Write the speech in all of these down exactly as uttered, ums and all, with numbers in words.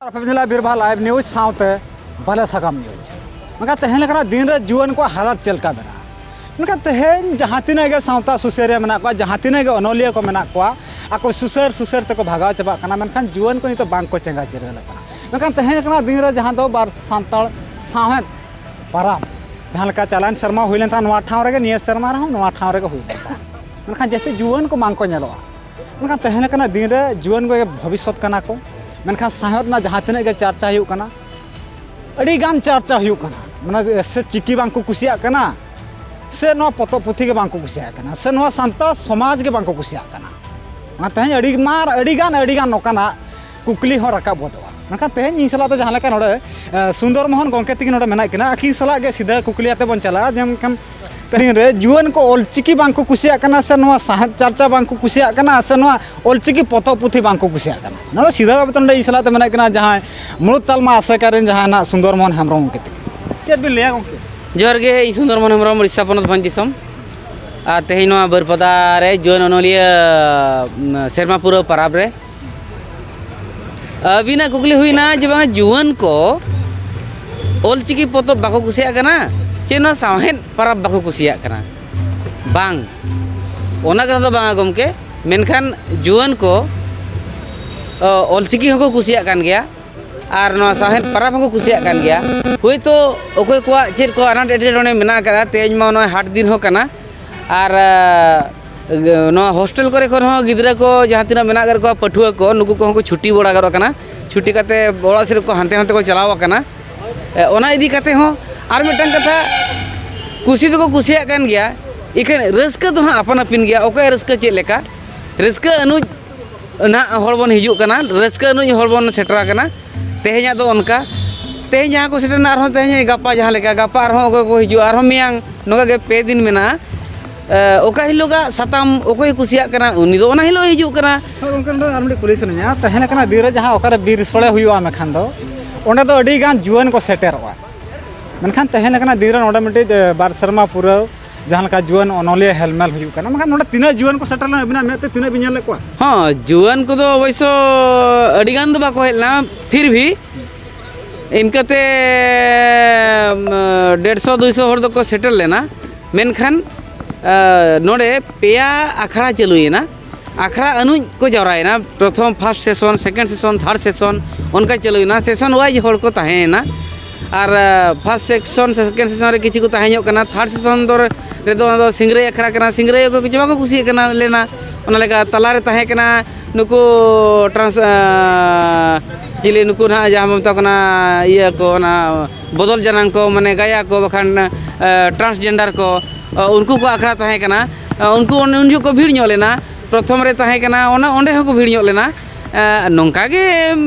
ᱟᱯᱮ ᱯᱮ ᱧᱮᱞᱟ ᱵᱤᱨᱵᱟᱦᱟ ᱞᱟᱭᱤᱵᱷ ᱱᱤᱭᱩᱡᱽ ᱥᱟᱶᱛᱮ ᱵᱟᱞᱮ ᱥᱟᱜᱟᱢ ᱱᱤᱭᱩᱡᱽ᱾ ᱢᱮᱱᱠᱷᱟᱱ ᱛᱮᱦᱮᱧ ᱞᱮᱠᱟᱱᱟᱜ ᱫᱤᱱ ᱨᱮ ᱡᱩᱣᱟᱹᱱ ᱠᱚᱣᱟᱜ ᱦᱟᱞᱚᱛ ᱪᱮᱫ ᱞᱮᱠᱟ ᱢᱮᱱᱟᱜᱼᱟ? ᱢᱮᱱᱠᱷᱟᱱ ᱛᱮᱦᱮᱧ ᱡᱟᱦᱟᱸ ᱛᱤᱱᱟᱹᱜ ᱜᱮ ᱥᱟᱶᱛᱟ ᱥᱩᱥᱟᱹᱨᱤᱭᱟᱹ ᱢᱮᱱᱟᱜ ᱠᱚᱣᱟ, ᱡᱟᱦᱟᱸ ᱛᱤᱱᱟᱹᱜ ᱜᱮ ᱚᱱᱚᱞᱤᱭᱟᱹ ᱠᱚ ᱢᱮᱱᱟᱜ ᱠᱚᱣᱟ, ᱟᱠᱚ ᱥᱩᱥᱟᱹᱨ ᱥᱩᱥᱟᱹᱨ ᱛᱮᱠᱚ ᱵᱷᱟᱜᱟᱣ ᱪᱟᱵᱟᱜ ᱠᱟᱱᱟ, ᱢᱮᱱᱠᱷᱟᱱ ᱡᱩᱣᱟᱹᱱ ᱠᱚ ᱱᱤᱛᱚᱜ ᱵᱟᱝ ᱠᱚ ᱪᱮᱸᱜᱷᱟ ᱪᱤᱨᱜᱟᱹᱞᱚᱜ ᱠᱟᱱᱟ᱾ ᱢᱮᱱᱠᱷᱟᱱ ᱛᱮᱦᱮᱧ ᱞᱮᱠᱟᱱᱟᱜ ᱫᱤᱱ ᱨᱮ ᱡᱟᱦᱟᱸ ᱫᱚ ᱵᱟᱨ ᱥᱟᱱᱛᱟᱲ ᱥᱟᱶᱦᱮᱫ ᱯᱟᱨᱟᱵᱽ, ᱡᱟᱦᱟᱸ ᱞᱮᱠᱟ ᱪᱟᱞᱟᱣᱮᱱ ᱥᱮᱨᱢᱟ ᱦᱩᱭ ᱞᱮᱱ ᱛᱟᱦᱮᱸᱫ ᱱᱚᱣᱟ ᱴᱷᱟᱶ ᱨᱮᱜᱮ, ᱱᱤᱭᱟᱹ ᱥᱮᱨᱢᱟ ᱨᱮᱦᱚᱸ ᱱᱚᱣᱟ ᱴᱷᱟᱶ ᱨᱮᱜᱮ ᱦᱩᱭ ᱞᱮᱱ ᱛᱟᱦᱮᱸᱫ, ᱢᱮᱱᱠᱷᱟᱱ ᱡᱟᱹᱥᱛᱤ ᱡᱩᱣᱟᱹᱱ ᱠᱚ ᱵᱟᱝ ᱠᱚ ᱧᱮᱞᱚᱜᱼᱟ᱾ ᱢᱮᱱᱠᱷᱟᱱ ᱛᱮᱦᱮᱧ ᱞᱮᱠᱟᱱᱟᱜ ᱫᱤᱱ ᱨᱮ ᱡᱩᱣᱟᱹᱱ ᱠᱚᱜᱮ ᱵᱷᱚᱵᱤᱥᱥᱚᱛ ᱠᱟᱱᱟ ᱠᱚ᱾ ᱢᱮᱱᱠᱷᱟᱱ ᱥᱟᱶᱦᱮᱫ ᱨᱮᱱᱟᱜ ᱡᱟᱦᱟᱸ ᱛᱤᱱᱟᱹᱜ ᱜᱮ ᱪᱟᱨᱪᱟ ᱦᱩᱭᱩᱜ ᱠᱟᱱᱟ, ᱟᱹᱰᱤ ᱜᱟᱱ ᱪᱟᱨᱪᱟ ᱦᱩᱭᱩᱜ ᱠᱟᱱᱟ, ᱢᱟᱱᱮ ᱥᱮ ᱪᱤᱠᱤ ᱵᱟᱝ ᱠᱚ ᱠᱩᱥᱤᱭᱟᱜ ᱠᱟᱱᱟ, ᱥᱮ ᱱᱚᱣᱟ ᱯᱚᱛᱚᱵ ᱯᱩᱛᱷᱤ ᱜᱮ ᱵᱟᱝ ᱠᱚ ᱠᱩᱥᱤᱭᱟᱜ ᱠᱟᱱᱟ, ᱥᱮ ᱱᱚᱣᱟ ᱥᱟᱱᱛᱟᱲ ᱥᱚᱢᱟᱡᱽ ᱜᱮ ᱵᱟᱝ ᱠᱚ ᱠᱩᱥᱤᱭᱟᱜ ᱠᱟᱱᱟ᱾ ᱚᱱᱟ ᱛᱮᱦᱮᱧ ᱟᱹᱰᱤ ᱢᱟᱨ-, ᱟᱹᱰᱤ ᱜᱟᱱ, ᱟᱹᱰᱤ ᱜᱟᱱ ᱱᱚᱝᱠᱟᱱᱟᱜ ᱠᱩᱠᱞᱤ ᱦᱚᱸ ᱨᱟᱠᱟᱵ ᱜᱚᱫᱚᱜᱼᱟ᱾ ᱢᱮᱱᱠᱷᱟᱱ ᱛᱮᱦᱮᱧ ᱤᱧ ᱥᱟᱞᱟᱜ ᱫᱚ ᱡᱟᱦᱟᱸ ᱞᱮᱠᱟ ᱱᱚᱰᱮ, ᱮ, ᱥᱩᱱᱫᱚᱨ ᱢᱳᱦᱚᱱ ᱜᱚᱢᱠᱮ ᱛᱤᱠᱤᱱ ᱱᱚᱰᱮ ᱢᱮᱱᱟᱜ ᱠᱤᱱᱟ, ᱟᱹᱠᱤᱱ ᱥᱟᱞᱟᱜ ᱜᱮ ᱥᱤᱫᱷᱟᱹ ᱠᱩᱠᱞᱤ ᱟᱛᱮ ᱵᱚᱱ ᱪᱟᱞᱟᱜᱼᱟ᱾ ᱡᱮ ᱢᱮᱱᱠᱷᱟᱱ ᱛᱮᱦᱮᱧ ᱨᱮ ᱡᱩᱣᱟᱹᱱ ᱠᱚ ᱚᱞᱪᱤᱠᱤ ᱵᱟᱝ ᱠᱚ ᱠᱩᱥᱤᱭᱟᱜ ᱠᱟᱱᱟ, ᱥᱮ ᱱᱚᱣᱟ ᱥᱟᱶᱦᱮᱫ ᱪᱟᱨᱪᱟ ᱵᱟᱝ ᱠᱚ ᱠᱩᱥᱤᱭᱟᱜ ᱠᱟᱱᱟ, ᱥᱮ ᱱᱚᱣᱟ ᱚᱞᱪᱤᱠᱤ ᱯᱚᱛᱚᱵ ᱯᱩᱛᱷᱤ ᱵᱟᱝ ᱠᱚ ᱠᱩᱥᱤᱭᱟᱜ ᱠᱟᱱᱟ? ᱱᱚᱰᱮ ᱥᱤᱫᱷᱟᱹ ᱵᱟᱵᱚᱛ ᱱᱚᱰᱮ ᱤᱧ ᱥᱟᱞᱟᱜ ᱛᱮ ᱢᱮᱱᱟᱜ ᱠᱤᱱᱟ ᱡᱟᱦᱟᱸᱭ ᱢᱩᱲᱩᱫ ᱛᱟᱞᱢᱟ ᱟᱥᱮᱠᱟ ᱨᱮᱱ ᱡᱟᱦᱟᱸᱭ ᱱᱟᱜ ᱥᱩᱱᱫᱚᱨ ᱢᱳᱦᱚᱱ ᱦᱮᱢᱵᱨᱚᱢ ᱜᱚᱢᱠᱮ ᱛᱤᱠᱤᱱ᱾ ᱪᱮᱫ ᱵᱤᱱ ᱞᱟᱹᱭᱟ ᱜᱚᱢᱠᱮ? ᱡᱚᱦᱟᱨ ᱜᱮ, ᱤᱧ ᱥᱩᱱᱫᱚᱨ ᱢᱳᱦᱚᱱ ᱦᱮᱢᱵᱨᱚᱢ, ᱩᱲᱤᱥᱥᱟ ᱯᱚᱱᱚᱛ ᱵᱷᱚᱸᱡᱽ ᱫᱤᱥᱚᱢ᱾ ᱟᱨ ᱛᱮᱦᱮᱧ ᱱᱚᱣᱟ ᱵᱟᱹᱨᱯᱟᱫᱟ ᱨᱮ ᱡᱩᱣᱟᱹᱱ ᱚᱱᱚᱞᱤᱭᱟᱹ, ᱩᱢ, ᱥᱮᱨᱢᱟ ᱯᱩᱨᱟᱹᱣ ᱯᱟᱨᱟᱵᱽ ᱨᱮ ᱟᱹᱵᱤᱱᱟᱜ ᱠᱩᱠᱞᱤ ᱦᱩᱭᱱᱟ ᱡᱮ ᱵᱟᱝ ᱡᱩᱣᱟᱹᱱ ᱠᱚ ᱚᱞᱪᱤᱠᱤ ᱯᱚᱛᱚᱵ ᱵᱟᱠᱚ ᱠᱩᱥᱤᱭᱟᱜ ᱠᱟᱱᱟ ᱪᱮ ᱱᱚᱣᱟ ᱥᱟᱶᱦᱮᱫ ᱯᱟᱨᱟᱵᱽ ᱵᱟᱠᱚ ᱠᱩᱥᱤᱭᱟᱜ ᱠᱟᱱᱟ? ᱵᱟᱝ, ᱚᱱᱟ ᱠᱟᱛᱷᱟ ᱫᱚ ᱵᱟᱝᱟ ᱜᱚᱢᱠᱮ᱾ ᱢᱮᱱᱠᱷᱟᱱ ᱡᱩᱣᱟᱹᱱ ᱠᱚ, ᱚ, ᱚᱞᱪᱤᱠᱤ ᱦᱚᱸᱠᱚ ᱠᱩᱥᱤᱭᱟᱜ ᱠᱟᱱ ᱜᱮᱭᱟ, ᱟᱨ ᱱᱚᱣᱟ ᱥᱟᱶᱦᱮᱫ ᱯᱟᱨᱟᱵᱽ ᱦᱚᱸᱠᱚ ᱠᱩᱥᱤᱭᱟᱜ ᱠᱟᱱ ᱜᱮᱭᱟ᱾ ᱦᱳᱭᱛᱳ ᱚᱠᱚᱭ ᱠᱚᱣᱟᱜ ᱪᱮᱫ ᱠᱚ ᱟᱱᱟᱴ ᱮᱴᱠᱮᱴᱚᱬᱮ ᱢᱮᱱᱟᱜ ᱟᱠᱟᱫᱟ, ᱛᱮᱦᱮᱧ ᱢᱟ ᱱᱚᱜᱼᱚᱭ ᱦᱟᱴ ᱫᱤᱱ ᱦᱚᱸ ᱠᱟᱱᱟ, ᱟᱨ, ᱟᱸ, ᱱᱚᱣᱟ ᱦᱳᱥᱴᱮᱞ ᱠᱚᱨᱮ ᱠᱷᱚᱱ ᱦᱚᱸ ᱜᱤᱫᱽᱨᱟᱹ ᱠᱚ ᱡᱟᱦᱟᱸ ᱛᱤᱱᱟᱹᱜ ᱢᱮᱱᱟᱜ ᱟᱠᱟᱫ ᱠᱚᱣᱟ ᱯᱟᱹᱴᱷᱩᱣᱟᱹ ᱠᱚ, ᱱᱩᱠᱩ ᱠᱚᱦᱚᱸ ᱠᱚ ᱪᱷᱩᱴᱤ ᱵᱟᱲᱟ ᱜᱚᱫ ᱟᱠᱟᱱᱟ᱾ ᱪᱷᱩᱴᱤ ᱠᱟᱛᱮ ᱚᱲᱟᱜ ᱥᱮᱫ ᱠᱚ ᱦᱟᱱᱛᱮ ᱱᱟᱛᱮ ᱠᱚ ᱪᱟᱞᱟᱣ ᱟᱠᱟᱱᱟ᱾ ᱮ, ᱚᱱᱟ ᱤᱫᱤ ᱠᱟᱛᱮ ᱦᱚᱸ ᱟᱨ ᱢᱤᱫᱴᱟᱝ ᱠᱟᱛᱷᱟ, ᱠᱩᱥᱤ ᱫᱚᱠᱚ ᱠᱩᱥᱤᱭᱟᱜ ᱠᱟᱱ ᱜᱮᱭᱟ, ᱤᱠᱷᱟᱹᱱ ᱨᱟᱹᱥᱠᱟᱹ ᱫᱚ ᱦᱟᱸᱜ ᱟᱯᱟᱱ ᱟᱹᱯᱤᱱ ᱜᱮᱭᱟ᱾ ᱚᱠᱚᱭᱟᱜ ᱨᱟᱹᱥᱠᱟᱹ ᱪᱮᱫ ᱞᱮᱠᱟ? ᱨᱟᱹᱥᱠᱟᱹ ᱟᱹᱱᱩᱡ ᱱᱟᱦᱟᱜ ᱦᱚᱲ ᱵᱚᱱ ᱦᱤᱡᱩᱜ ᱠᱟᱱᱟ, ᱨᱟᱹᱥᱠᱟᱹ ᱟᱹᱱᱩᱡ ᱦᱚᱲ ᱵᱚᱱ ᱥᱮᱴᱮᱨ ᱟᱠᱟᱱᱟ᱾ ᱛᱮᱦᱮᱧᱟᱜ ᱫᱚ ᱚᱱᱠᱟ, ᱛᱮᱦᱮᱧ ᱡᱟᱦᱟᱸ ᱠᱚ ᱥᱮᱴᱮᱨᱱᱟ, ᱟᱨᱦᱚᱸ ᱛᱮᱦᱮᱧ ᱜᱟᱯᱟ ᱡᱟᱦᱟᱸ ᱞᱮᱠᱟ, ᱜᱟᱯᱟ ᱟᱨᱦᱚᱸ ᱚᱠᱚᱭ ᱠᱚ ᱦᱤᱡᱩᱜᱼᱟ, ᱟᱨᱦᱚᱸ ᱢᱮᱭᱟᱝ, ᱱᱚᱝᱠᱟ ᱜᱮ ᱯᱮ ᱫᱤᱱ ᱢᱮᱱᱟᱜᱼᱟ᱾ ᱮ, ᱚᱠᱟ ᱦᱤᱞᱳᱜᱟᱜ ᱥᱟᱛᱟᱢ ᱚᱠᱚᱭ ᱠᱩᱥᱤᱭᱟᱜ ᱠᱟᱱᱟ, ᱩᱱᱤ ᱫᱚ ᱚᱱᱟ ᱦᱤᱞᱳᱜ ᱦᱤᱡᱩᱜ ᱠᱟᱱᱟ᱾ ᱦᱳᱭ ᱜᱚᱢᱠᱮ, ᱱᱚᱰᱮ ᱟᱨ ᱢᱤᱫᱴᱤᱡ ᱠᱩᱞᱤ ᱥᱟᱱᱟᱧᱟ, ᱛᱟᱦᱮᱸ ᱞᱮᱠᱟᱱᱟᱜ ᱫᱤᱱ ᱨᱮ ᱡᱟᱦᱟᱸ ᱚᱠᱟᱨᱮ ᱵᱤᱨ ᱥᱳᱲᱮ ᱦᱩᱭᱩᱜᱼᱟ, ᱢᱮᱱᱠᱷᱟᱱ ᱫᱚ ᱚᱸᱰᱮ ᱫᱚ ᱟᱹᱰᱤ ᱜᱟᱱ ᱡᱩᱣᱟᱹᱱ ᱠᱚ ᱥᱮᱴᱮᱨᱚᱜᱼᱟ, ᱢᱮᱱᱠᱷᱟᱱ ᱛᱟᱦᱮᱸ ᱞᱮᱠᱟᱱᱟᱜ ᱫᱤᱱ ᱨᱮ ᱱᱚᱰᱮ ᱢᱤᱫᱴᱤᱡ, ᱮ, ᱵᱟᱨ ᱥᱮᱨᱢᱟ ᱯᱩᱨᱟᱹᱣ ᱡᱟᱦᱟᱸ ᱞᱮᱠᱟ ᱡᱩᱣᱟᱹᱱ ᱚᱱᱚᱞᱤᱭᱟᱹ ᱦᱮᱞᱢᱮᱞ ᱦᱩᱭᱩᱜ ᱠᱟᱱᱟ, ᱢᱮᱱᱠᱷᱟᱱ ᱱᱚᱰᱮ ᱛᱤᱱᱟᱹᱜ ᱡᱩᱣᱟᱹᱱ ᱠᱚ ᱥᱮᱴᱮᱨ ᱞᱮᱱᱟ ᱟᱹᱵᱤᱱᱟᱜ ᱢᱮᱫ ᱛᱮ ᱛᱤᱱᱟᱹᱜ ᱵᱤᱱ ᱧᱮᱞ ᱞᱮᱫ ᱠᱚᱣᱟ? ᱦᱚᱸ, ᱡᱩᱣᱟᱹᱱ ᱠᱚᱫᱚ ᱚᱵᱚᱥᱥᱚ ᱟᱹᱰᱤ ᱜᱟᱱ ᱫᱚ ᱵᱟᱠᱚ ᱦᱮᱡ ᱞᱮᱱᱟ, ᱯᱷᱤᱨ ᱵᱷᱤ ᱤᱱᱠᱟᱹᱛᱮ ᱰᱮᱲᱥᱚ ᱫᱩᱭᱥᱚ ᱦᱚᱲ ᱫᱚᱠᱚ ᱥᱮᱴᱮᱨ ᱞᱮᱱᱟ᱾ ᱢᱮᱱᱠᱷᱟᱱ ᱱᱚᱰᱮ ᱯᱮᱭᱟ ᱟᱠᱷᱲᱟ ᱪᱟᱹᱞᱩᱭᱮᱱᱟ᱾ ᱟᱠᱷᱲᱟ ᱟᱹᱱᱩᱡ ᱠᱚ ᱡᱟᱣᱨᱟᱭᱮᱱᱟ᱾ ᱯᱨᱚᱛᱷᱚᱢ first session, second session, third session, ᱚᱱᱠᱟ ᱪᱟᱹᱞᱩᱭᱮᱱᱟ᱾ Session wise ᱦᱚᱲ ᱠᱚ ᱛᱟᱦᱮᱸᱭᱮᱱᱟ᱾ ᱟᱨ first session, second session ᱨᱮ ᱠᱤᱪᱷᱩ ᱠᱚ ᱛᱟᱦᱮᱸ ᱧᱚᱜ ᱠᱟᱱᱟ᱾ Third session ᱫᱚ ᱨᱮᱫᱚ ᱚᱱᱟ ᱫᱚ ᱥᱤᱝᱨᱟᱹᱭ ᱟᱠᱷᱲᱟ ᱠᱟᱱᱟ᱾ ᱥᱤᱝᱨᱟᱹᱭ ᱚᱠᱚᱭ ᱠᱚᱪᱚ ᱵᱟᱠᱚ ᱠᱩᱥᱤᱭᱟᱜ ᱠᱟᱱᱟ ᱞᱮᱱᱟ᱾ ᱚᱱᱟ ᱞᱮᱠᱟ ᱛᱟᱞᱟᱨᱮ ᱛᱟᱦᱮᱸ ᱠᱟᱱᱟ ᱱᱩᱠᱩ ᱴᱨᱟᱱᱥ ᱪᱤᱞᱤ ᱱᱩᱠᱩ ᱱᱟᱦᱟᱜ ᱡᱟᱦᱟᱸ ᱵᱚᱱ ᱢᱮᱛᱟ ᱠᱚ ᱠᱟᱱᱟ, ᱤᱭᱟᱹ ᱠᱚ, ᱚᱱᱟ ᱵᱚᱫᱚᱞ ᱡᱟᱱᱟᱝ ᱠᱚ, ᱢᱟᱱᱮ ᱜᱟᱭᱟ ᱠᱚ, ᱵᱟᱠᱷᱟᱱ ᱴᱨᱟᱱᱥᱡᱮᱱᱰᱟᱨ ᱠᱚ, ᱩᱱᱠᱩ ᱠᱚ ᱟᱠᱷᱲᱟ ᱛᱟᱦᱮᱸ ᱠᱟᱱᱟ᱾ ᱩᱱᱠᱩ ᱩᱱ ᱡᱚᱠᱷᱚᱱ ᱠᱚ ᱵᱷᱤᱲ ᱧᱚᱜ ᱞᱮᱱᱟ᱾ ᱯᱨᱚᱛᱷᱚᱢ ᱨᱮ ᱛᱟᱦᱮᱸ ᱠᱟᱱᱟ, ᱚᱱᱟ ᱚᱸᱰᱮ ᱦᱚᱸᱠᱚ ᱵᱷᱤᱲ ᱧᱚᱜ ᱞᱮᱱᱟ᱾ ᱱᱚᱝᱠᱟ ᱜᱮ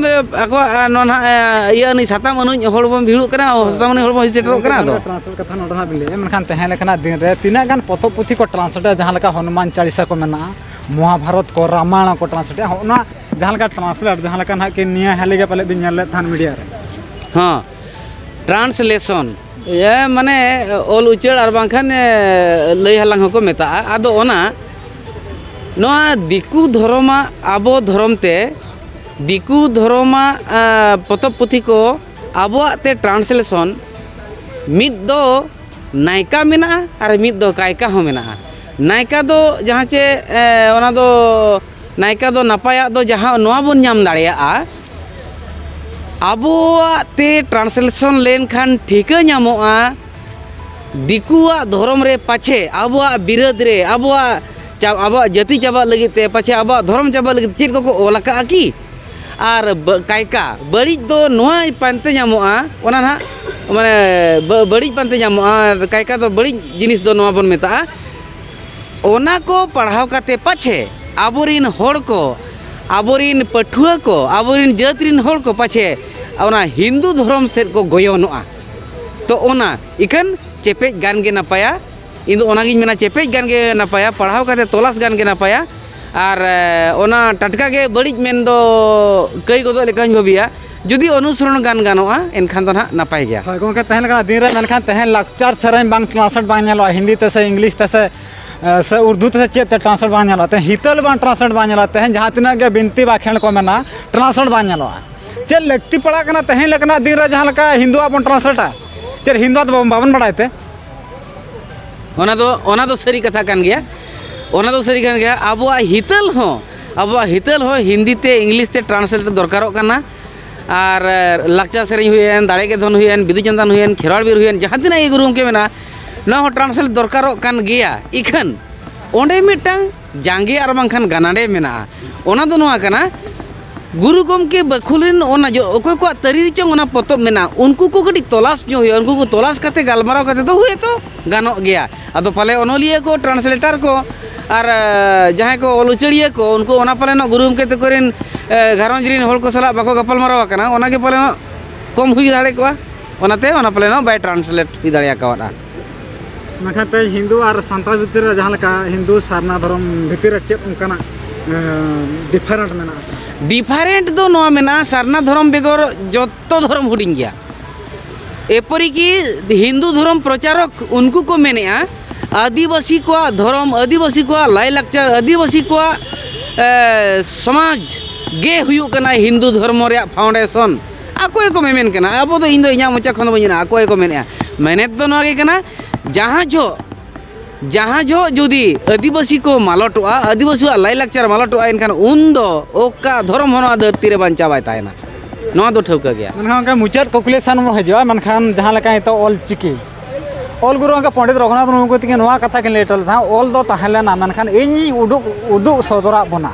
ᱟᱠᱚᱣᱟᱜ ᱱᱚᱣᱟ ᱱᱟᱦᱟᱜ ᱤᱭᱟᱹ ᱟᱹᱱᱤᱡ ᱥᱟᱛᱟᱢ ᱟᱹᱱᱤᱡ ᱦᱚᱲ ᱵᱚᱱ ᱵᱷᱤᱲᱚᱜ ᱠᱟᱱᱟ, ᱥᱟᱛᱟᱢ ᱟᱹᱱᱤᱡ ᱦᱚᱲ ᱵᱚᱱ ᱦᱩᱭ ᱥᱮᱴᱮᱨᱚᱜ ᱠᱟᱱᱟ᱾ ᱟᱫᱚ ᱴᱨᱟᱱᱥᱞᱮᱴ ᱠᱟᱛᱷᱟ ᱱᱚᱰᱮ ᱱᱟᱜ ᱵᱤᱱ ᱞᱟᱹᱭᱟ, ᱢᱮᱱᱠᱷᱟᱱ ᱛᱟᱦᱮᱸ ᱞᱮᱠᱟᱱᱟᱜ ᱫᱤᱱ ᱨᱮ ᱛᱤᱱᱟᱹᱜ ᱜᱟᱱ ᱯᱚᱛᱚᱵ ᱯᱩᱛᱷᱤ ᱠᱚ ᱴᱨᱟᱱᱥᱞᱮᱴᱟ, ᱡᱟᱦᱟᱸ ᱞᱮᱠᱟ ᱦᱚᱱᱩᱢᱟᱱ ᱪᱟᱲᱤᱥᱟ ᱠᱚ ᱢᱮᱱᱟᱜᱼᱟ, ᱢᱚᱦᱟᱵᱷᱟᱨᱚᱛ ᱠᱚ, ᱨᱟᱢᱟᱭᱚᱬ ᱠᱚ ᱴᱨᱟᱱᱥᱞᱮᱴ, ᱦᱚᱸ, ᱚᱱᱟ ᱡᱟᱦᱟᱸ ᱞᱮᱠᱟ ᱴᱨᱟᱱᱥᱞᱮᱴ, ᱡᱟᱦᱟᱸ ᱞᱮᱠᱟ ᱱᱟᱦᱟᱜ ᱠᱤ ᱱᱤᱭᱟᱹ ᱦᱟᱹᱞᱤ ᱜᱮ ᱯᱟᱞᱮᱫ ᱵᱤᱱ ᱧᱮᱞ ᱞᱮᱫ ᱛᱟᱦᱮᱱ ᱢᱤᱰᱤᱭᱟ ᱨᱮ᱾ ᱦᱚᱸ, ᱴᱨᱟᱱᱥᱞᱮᱥᱚᱱ, ᱢᱟᱱᱮ ᱚᱞ ᱩᱪᱟᱹᱲ ᱟᱨ ᱵᱟᱝᱠᱷᱟᱱ ᱞᱟᱹᱭ ᱦᱟᱞᱟᱝ ᱦᱚᱸᱠᱚ ᱢᱮᱛᱟᱜᱼᱟ᱾ ᱟᱫᱚ ᱚᱱᱟ ᱱᱚᱣᱟ ᱫᱤᱠᱩ ᱫᱷᱚᱨᱚᱢᱟᱜ ᱟᱵᱚ ᱫᱷᱚᱨᱚᱢ ᱛᱮ, ᱫᱤᱠᱩ ᱫᱷᱚᱨᱚᱢᱟᱜ ᱯᱚᱛᱚᱵ ᱯᱩᱛᱷᱤ ᱠᱚ ᱟᱵᱚᱣᱟᱜ ᱛᱮ ᱴᱨᱟᱱᱥᱞᱮᱥᱚᱱ, ᱢᱤᱫ ᱫᱚ ᱱᱟᱭᱠᱟ ᱢᱮᱱᱟᱜᱼᱟ ᱟᱨ ᱢᱤᱫ ᱫᱚ ᱠᱟᱭᱠᱟ ᱦᱚᱸ ᱢᱮᱱᱟᱜᱼᱟ᱾ ᱱᱟᱭᱠᱟ ᱫᱚ ᱡᱟᱦᱟᱸ ᱪᱮ ᱚᱱᱟ ᱫᱚ ᱱᱟᱭᱠᱟ ᱫᱚ ᱱᱟᱯᱟᱭᱟᱜ ᱫᱚ ᱡᱟᱦᱟᱸ ᱱᱚᱣᱟ ᱵᱚᱱ ᱧᱟᱢ ᱫᱟᱲᱮᱭᱟᱜᱼᱟ, ᱟᱵᱚᱣᱟᱜ ᱛᱮ ᱴᱨᱟᱱᱥᱞᱮᱥᱚᱱ ᱞᱮᱱᱠᱷᱟᱱ ᱴᱷᱤᱠᱟᱹ ᱧᱟᱢᱚᱜᱼᱟ, ᱫᱤᱠᱩᱣᱟᱜ ᱫᱷᱚᱨᱚᱢ ᱨᱮ ᱯᱟᱪᱷᱮ ᱟᱵᱚᱣᱟᱜ ᱵᱤᱨᱟᱹᱫ ᱨᱮ, ᱟᱵᱚᱣᱟᱜ ᱪᱟ- ᱟᱵᱚᱣᱟᱜ ᱡᱟᱹᱛᱤ ᱪᱟᱵᱟᱜ ᱞᱟᱹᱜᱤᱫ ᱛᱮ, ᱯᱟᱪᱷᱮ ᱟᱵᱚᱣᱟᱜ ᱫᱷᱚᱨᱚᱢ ᱪᱟᱵᱟᱜ ᱞᱟᱹᱜᱤᱫ ᱛᱮ ᱪᱮᱫ ᱠᱚᱠᱚ ᱚᱞ ᱟᱠᱟᱫᱼᱟ ᱠᱤ? ᱟᱨ ᱵᱟ- ᱠᱟᱭᱠᱟ ᱵᱟᱹᱲᱤᱡ ᱫᱚ ᱱᱚᱣᱟ ᱯᱟᱱᱛᱮ ᱧᱟᱢᱚᱜᱼᱟ, ᱚᱱᱟ ᱱᱟᱦᱟᱜ ᱢᱟᱱᱮ ᱵᱟ- ᱵᱟᱹᱲᱤᱡ ᱯᱟᱱᱛᱮ ᱧᱟᱢᱚᱜᱼᱟ᱾ ᱟᱨ ᱠᱟᱭᱠᱟ ᱫᱚ ᱵᱟᱹᱲᱤᱡ ᱡᱤᱱᱤᱥ ᱫᱚ ᱱᱚᱣᱟ ᱵᱚᱱ ᱢᱮᱛᱟᱜᱼᱟ᱾ ᱚᱱᱟ ᱠᱚ ᱯᱟᱲᱦᱟᱣ ᱠᱟᱛᱮ ᱯᱟᱪᱷᱮ ᱟᱵᱚᱨᱤᱱ ᱦᱚᱲ ᱠᱚ, ᱟᱵᱚᱨᱤᱱ ᱯᱟᱹᱴᱷᱩᱣᱟᱹ ᱠᱚ, ᱟᱵᱚᱨᱤᱱ ᱡᱟᱹᱛ ᱨᱤᱱ ᱦᱚᱲ ᱠᱚ ᱯᱟᱪᱷᱮ ᱚᱱᱟ ᱦᱤᱱᱫᱩ ᱫᱷᱚᱨᱚᱢ ᱥᱮᱫ ᱠᱚ ᱜᱚᱭᱚᱱᱚᱜᱼᱟ᱾ ᱛᱚ ᱚᱱᱟ ᱤᱠᱷᱟᱹᱱ ᱪᱮᱯᱮᱡ ᱜᱟᱱ ᱜᱮ ᱱᱟᱯᱟᱭᱟ᱾ ᱤᱧ ᱫᱚ ᱚᱱᱟᱜᱤᱧ ᱢᱮᱱᱟ, ᱪᱮᱯᱮᱡ ᱜᱟᱱ ᱜᱮ ᱱᱟᱯᱟᱭᱟ, ᱯᱟᱲᱦᱟᱣ ᱠᱟᱛᱮ ᱛᱚᱞᱟᱥ ᱜᱟᱱ ᱜᱮ ᱱᱟᱯᱟᱭᱟ᱾ ᱟᱨ ᱮ, ᱚᱱᱟ ᱴᱟᱴᱠᱟ ᱜᱮ ᱵᱟᱹᱲᱤᱡ ᱢᱮᱱ ᱫᱚ ᱠᱟᱹᱭ ᱜᱚᱫᱚᱜ ᱞᱮᱠᱟᱧ ᱵᱷᱟᱹᱵᱤᱭᱟ᱾ ᱡᱩᱫᱤ ᱚᱱᱩᱥᱚᱨᱚᱱ ᱜᱟᱱ ᱜᱟᱱᱚᱜᱼᱟ, ᱮᱱᱠᱷᱟᱱ ᱫᱚ ᱱᱟᱦᱟᱜ ᱱᱟᱯᱟᱭ ᱜᱮᱭᱟ᱾ ᱦᱳᱭ ᱜᱚᱢᱠᱮ, ᱛᱟᱦᱮᱸ ᱞᱮᱠᱟᱱᱟᱜ ᱫᱤᱱ ᱨᱮ, ᱢᱮᱱᱠᱷᱟᱱ ᱛᱮᱦᱮᱧ ᱞᱟᱠᱪᱟᱨ ᱥᱮᱨᱮᱧ ᱵᱟᱝ ᱴᱨᱟᱱᱥᱞᱮᱴ ᱵᱟᱝ ᱧᱮᱞᱚᱜᱼᱟ, ᱦᱤᱱᱫᱤ ᱛᱮ ᱥᱮ ᱤᱝᱞᱤᱥ ᱛᱮ ᱥᱮ, ᱮ, ᱥᱮ ᱩᱨᱫᱩ ᱛᱮ ᱥᱮ ᱪᱮᱫ ᱛᱮ ᱴᱨᱟᱱᱥᱞᱮᱴ ᱵᱟᱝ ᱧᱮᱞᱚᱜᱼᱟ, ᱛᱮᱦᱮᱧ ᱦᱤᱛᱟᱹᱞ ᱵᱟᱝ ᱴᱨᱟᱱᱥᱞᱮᱴ ᱵᱟᱝ ᱧᱮᱞᱚᱜᱼᱟ, ᱛᱮᱦᱮᱧ ᱡᱟᱦᱟᱸ ᱛᱤᱱᱟᱹᱜ ᱜᱮ ᱵᱤᱱᱛᱤ ᱵᱟᱠᱷᱮᱬ ᱠᱚ ᱢᱮᱱᱟᱜᱼᱟ, ᱴᱨᱟᱱᱥᱞᱮᱴ ᱵᱟᱝ ᱧᱮᱞᱚᱜᱼᱟ᱾ ᱪᱮᱫ ᱞᱟᱹᱠᱛᱤ ᱯᱟᱲᱟᱜ ᱠᱟᱱᱟ ᱛᱮᱦᱮᱧ ᱞᱮᱠᱟᱱᱟᱜ ᱫᱤᱱ ᱨᱮ ᱡᱟᱦᱟᱸ ᱞᱮᱠᱟ ᱦᱤᱱᱫᱩᱣᱟᱜ ᱵᱚᱱ ᱴᱨᱟᱱᱥᱞᱮᱴᱟ? ᱪᱮᱫ ᱦᱤᱱᱫᱩᱣᱟᱜ ᱫᱚ ᱵᱟᱵᱚᱱ ᱵᱟᱲᱟᱭ ᱛᱮ? ᱚᱱᱟ ᱫᱚ ᱚᱱᱟ ᱫᱚ ᱥᱟᱹᱨᱤ ᱠᱟᱛᱷᱟ ᱠᱟᱱ ᱜᱮᱭᱟ᱾ ᱚᱱᱟ ᱫᱚ ᱥᱟᱹᱨᱤ ᱠᱟᱱ ᱜᱮᱭᱟ᱾ ᱟᱵᱚᱣᱟᱜ ᱦᱤᱛᱟᱹᱞ ᱦᱚᱸ ᱟᱵᱚᱣᱟᱜ ᱦᱤᱛᱟᱹᱞ ᱦᱚᱸ ᱦᱤᱱᱫᱤ ᱛᱮ ᱤᱝᱞᱤᱥ ᱛᱮ ᱴᱨᱟᱱᱥᱞᱮᱴ ᱫᱚᱨᱠᱟᱨᱚᱜ ᱠᱟᱱᱟ᱾ ᱟᱨ ᱞᱟᱠᱪᱟᱨ ᱥᱮᱨᱮᱧ ᱦᱩᱭᱮᱱ, ᱫᱟᱲᱮ ᱜᱮ ᱫᱷᱚᱱ ᱦᱩᱭᱮᱱ, ᱵᱤᱫᱩ ᱪᱟᱸᱫᱟᱱ ᱦᱩᱭᱮᱱ, ᱠᱷᱮᱨᱣᱟᱲ ᱵᱤᱨ ᱦᱩᱭᱮᱱ, ᱡᱟᱦᱟᱸ ᱛᱤᱱᱟᱹᱜ ᱜᱮ ᱜᱩᱨᱩ ᱜᱚᱢᱠᱮ ᱢᱮᱱᱟᱜᱼᱟ, ᱱᱚᱣᱟ ᱦᱚᱸ ᱴᱨᱟᱱᱥᱞᱮᱴ ᱫᱚᱨᱠᱟᱨᱚᱜ ᱠᱟᱱ ᱜᱮᱭᱟ᱾ ᱤᱠᱷᱟᱹᱱ ᱚᱸᱰᱮ ᱢᱤᱫᱴᱟᱝ ᱡᱟᱸᱜᱮ ᱟᱨ ᱵᱟᱝᱠᱷᱟᱱ ᱜᱟᱱᱟᱰᱮ ᱢᱮᱱᱟᱜᱼᱟ᱾ ᱚᱱᱟ ᱫᱚ ᱱᱚᱣᱟ ᱠᱟᱱᱟ, ᱜᱩᱨᱩ ᱜᱚᱢᱠᱮ ᱵᱟᱹᱠᱷᱩᱞ ᱨᱮᱱ ᱚᱱᱟ ᱡᱚ-, ᱚᱠᱚᱭ ᱠᱚᱣᱟᱜ ᱛᱟᱹᱨᱤ ᱨᱮᱪᱚᱝ ᱚᱱᱟ ᱯᱚᱛᱚᱵ ᱢᱮᱱᱟᱜᱼᱟ, ᱩᱱᱠᱩ ᱠᱚ ᱠᱟᱹᱴᱤᱡ ᱛᱚᱞᱟᱥ ᱧᱚᱜ ᱦᱩᱭᱩᱜᱼᱟ᱾ ᱩᱱᱠᱩ ᱠᱚ ᱛᱚᱞᱟᱥ ᱠᱟᱛᱮ ᱜᱟᱞᱢᱟᱨᱟᱣ ᱠᱟᱛᱮ ᱫᱚ ᱦᱳᱭᱛᱳ ᱜᱟᱱᱚᱜ ᱜᱮᱭᱟ᱾ ᱟᱫᱚ ᱯᱟᱞᱮ ᱚᱱᱚᱞᱤᱭᱟᱹ ᱠᱚ, ᱴᱨᱟᱱᱥᱞᱮᱴᱟᱨ ᱠᱚ ᱟᱨ ᱮ, ᱡᱟᱦᱟᱸᱭ ᱠᱚ ᱚᱞ ᱩᱪᱟᱹᱲᱤᱭᱟᱹ ᱠᱚ, ᱩᱱᱠᱩ ᱚᱱᱟ ᱯᱟᱞᱮᱱᱚᱜ ᱜᱩᱨᱩ ᱜᱚᱢᱠᱮ ᱛᱟᱠᱚ ᱨᱮᱱ ᱮ, ᱜᱷᱟᱨᱚᱸᱡᱽ ᱨᱮᱱ ᱦᱚᱲ ᱠᱚ ᱥᱟᱞᱟᱜ ᱵᱟᱠᱚ ᱜᱟᱯᱟᱞᱢᱟᱨᱟᱣ ᱟᱠᱟᱱᱟ, ᱚᱱᱟᱜᱮ ᱯᱟᱞᱮᱱᱚᱜ ᱠᱚᱢ ᱦᱩᱭ ᱫᱟᱲᱮ ᱠᱚᱜᱼᱟ᱾ ᱚᱱᱟᱛᱮ ᱚᱱᱟ ᱯᱟᱞᱮᱱᱚᱜ ᱵᱟᱭ ᱴᱨᱟᱱᱥᱞᱮᱴ ᱦᱩᱭ ᱫᱟᱲᱮ ᱟᱠᱟᱣᱟᱫᱼᱟ᱾ ᱢᱮᱱᱠᱷᱟᱱ ᱛᱮᱦᱮᱧ ᱦᱤᱱᱫᱩ ᱟᱨ ᱥᱟᱱᱛᱟᱲ ᱵᱷᱤᱛᱤᱨ ᱨᱮ ᱡᱟᱦᱟᱸ ᱞᱮᱠᱟ ᱦᱤᱱᱫᱩ ᱥᱟᱨᱱᱟ ᱫᱷᱚᱨᱚᱢ ᱵᱷᱤᱛᱤᱨ ᱨᱮ ᱪᱮᱫ ᱚᱱᱠᱟᱱᱟᱜ ᱰᱤᱯᱷᱟᱨᱮᱱᱴ ᱢᱮᱱᱟᱜᱼᱟ? ᱰᱤᱯᱷᱟᱨᱮᱱᱴ ᱫᱚ ᱱᱚᱣᱟ ᱢᱮᱱᱟᱜᱼᱟ, ᱥᱟᱨᱱᱟ ᱫᱷᱚᱨᱚᱢ ᱵᱮᱜᱚᱨ ᱡᱚᱛᱚ ᱫᱷᱚᱨᱚᱢ ᱦᱩᱰᱤᱧ ᱜᱮᱭᱟ᱾ ᱮᱯᱚᱨᱤᱠᱤ ᱦᱤᱱᱫᱩ ᱫᱷᱚᱨᱚᱢ ᱯᱨᱚᱪᱟᱨᱚᱠ ᱩᱱᱠᱩ ᱠᱚ ᱢᱮᱱᱮᱫᱼᱟ, ᱟᱹᱫᱤᱵᱟᱹᱥᱤ ᱠᱚᱣᱟᱜ ᱫᱷᱚᱨᱚᱢ, ᱟᱹᱫᱤᱵᱟᱹᱥᱤ ᱠᱚᱣᱟᱜ ᱞᱟᱭᱼᱞᱟᱠᱪᱟᱨ, ᱟᱹᱫᱤᱵᱟᱹᱥᱤ ᱠᱚᱣᱟᱜ ᱮ, ᱥᱚᱢᱟᱡᱽ ᱜᱮ ᱦᱩᱭᱩᱜ ᱠᱟᱱᱟ ᱦᱤᱱᱫᱩ ᱫᱷᱚᱨᱢᱚ ᱨᱮᱭᱟᱜ ᱯᱷᱟᱣᱩᱱᱰᱮᱥᱚᱱ᱾ ᱟᱠᱚ ᱜᱮᱠᱚ ᱢᱮᱢᱮᱱ ᱠᱟᱱᱟ, ᱟᱵᱚ ᱫᱚ, ᱤᱧ ᱫᱚ ᱤᱧᱟᱹᱜ ᱢᱚᱪᱟ ᱠᱷᱚᱱ ᱫᱚ ᱵᱟᱹᱧ ᱢᱮᱱᱟ, ᱟᱠᱚ ᱜᱮᱠᱚ ᱢᱮᱱᱮᱫᱼᱟ᱾ ᱢᱮᱱᱮᱫ ᱫᱚ ᱱᱚᱣᱟ ᱜᱮ ᱠᱟᱱᱟ, ᱡᱟᱦᱟᱸ ᱡᱚᱦᱚᱜ ᱡᱟᱦᱟᱸ ᱡᱚᱦᱚᱜ ᱡᱩᱫᱤ ᱟᱹᱫᱤᱵᱟᱹᱥᱤ ᱠᱚ ᱢᱟᱞᱚᱴᱚᱜᱼᱟ, ᱟᱹᱫᱤᱵᱟᱹᱥᱤᱭᱟᱜ ᱞᱟᱭᱼᱞᱟᱠᱪᱟᱨ ᱢᱟᱞᱚᱴᱚᱜᱼᱟ, ᱮᱱᱠᱷᱟᱱ ᱩᱱᱫᱚ ᱚᱠᱟ ᱫᱷᱚᱨᱚᱢ ᱦᱚᱸ ᱱᱚᱣᱟ ᱫᱷᱟᱹᱨᱛᱤ ᱨᱮ ᱵᱟᱧᱪᱟᱣ ᱵᱟᱭ ᱛᱟᱦᱮᱱᱟ᱾ ᱱᱚᱣᱟ ᱫᱚ ᱴᱷᱟᱹᱣᱠᱟᱹ ᱜᱮᱭᱟ᱾ ᱢᱮᱱᱠᱷᱟᱱ ᱜᱚᱢᱠᱮ, ᱢᱩᱪᱟᱹᱫ ᱠᱩᱠᱞᱤ ᱥᱮᱱ ᱵᱚᱱ ᱦᱤᱡᱩᱜᱼᱟ᱾ ᱢᱮᱱᱠᱷᱟᱱ ᱡᱟᱦᱟᱸ ᱞᱮᱠᱟ ᱱᱤᱛᱚᱜ ᱚᱞ ᱪᱤᱠᱤ, ᱚᱞ ᱜᱩᱨᱩ ᱜᱚᱢᱠᱮ ᱯᱚᱱᱰᱤᱛ ᱨᱚᱜᱷᱩᱱᱟᱛᱷ ᱢᱩᱨᱢᱩ ᱛᱟᱹᱠᱤᱱ ᱱᱚᱣᱟ ᱠᱟᱛᱷᱟ ᱠᱤᱱ ᱞᱟᱹᱭ ᱦᱚᱴᱚ ᱞᱮᱫᱟ, ᱚᱞ ᱫᱚ ᱛᱟᱦᱮᱸ ᱞᱮᱱᱟ, ᱢᱮᱱᱠᱷᱟᱱ ᱤᱧᱤᱧ ᱩᱫᱩᱜ, ᱩᱫᱩᱜ ᱥᱚᱫᱚᱨᱟᱜ ᱵᱚᱱᱟ᱾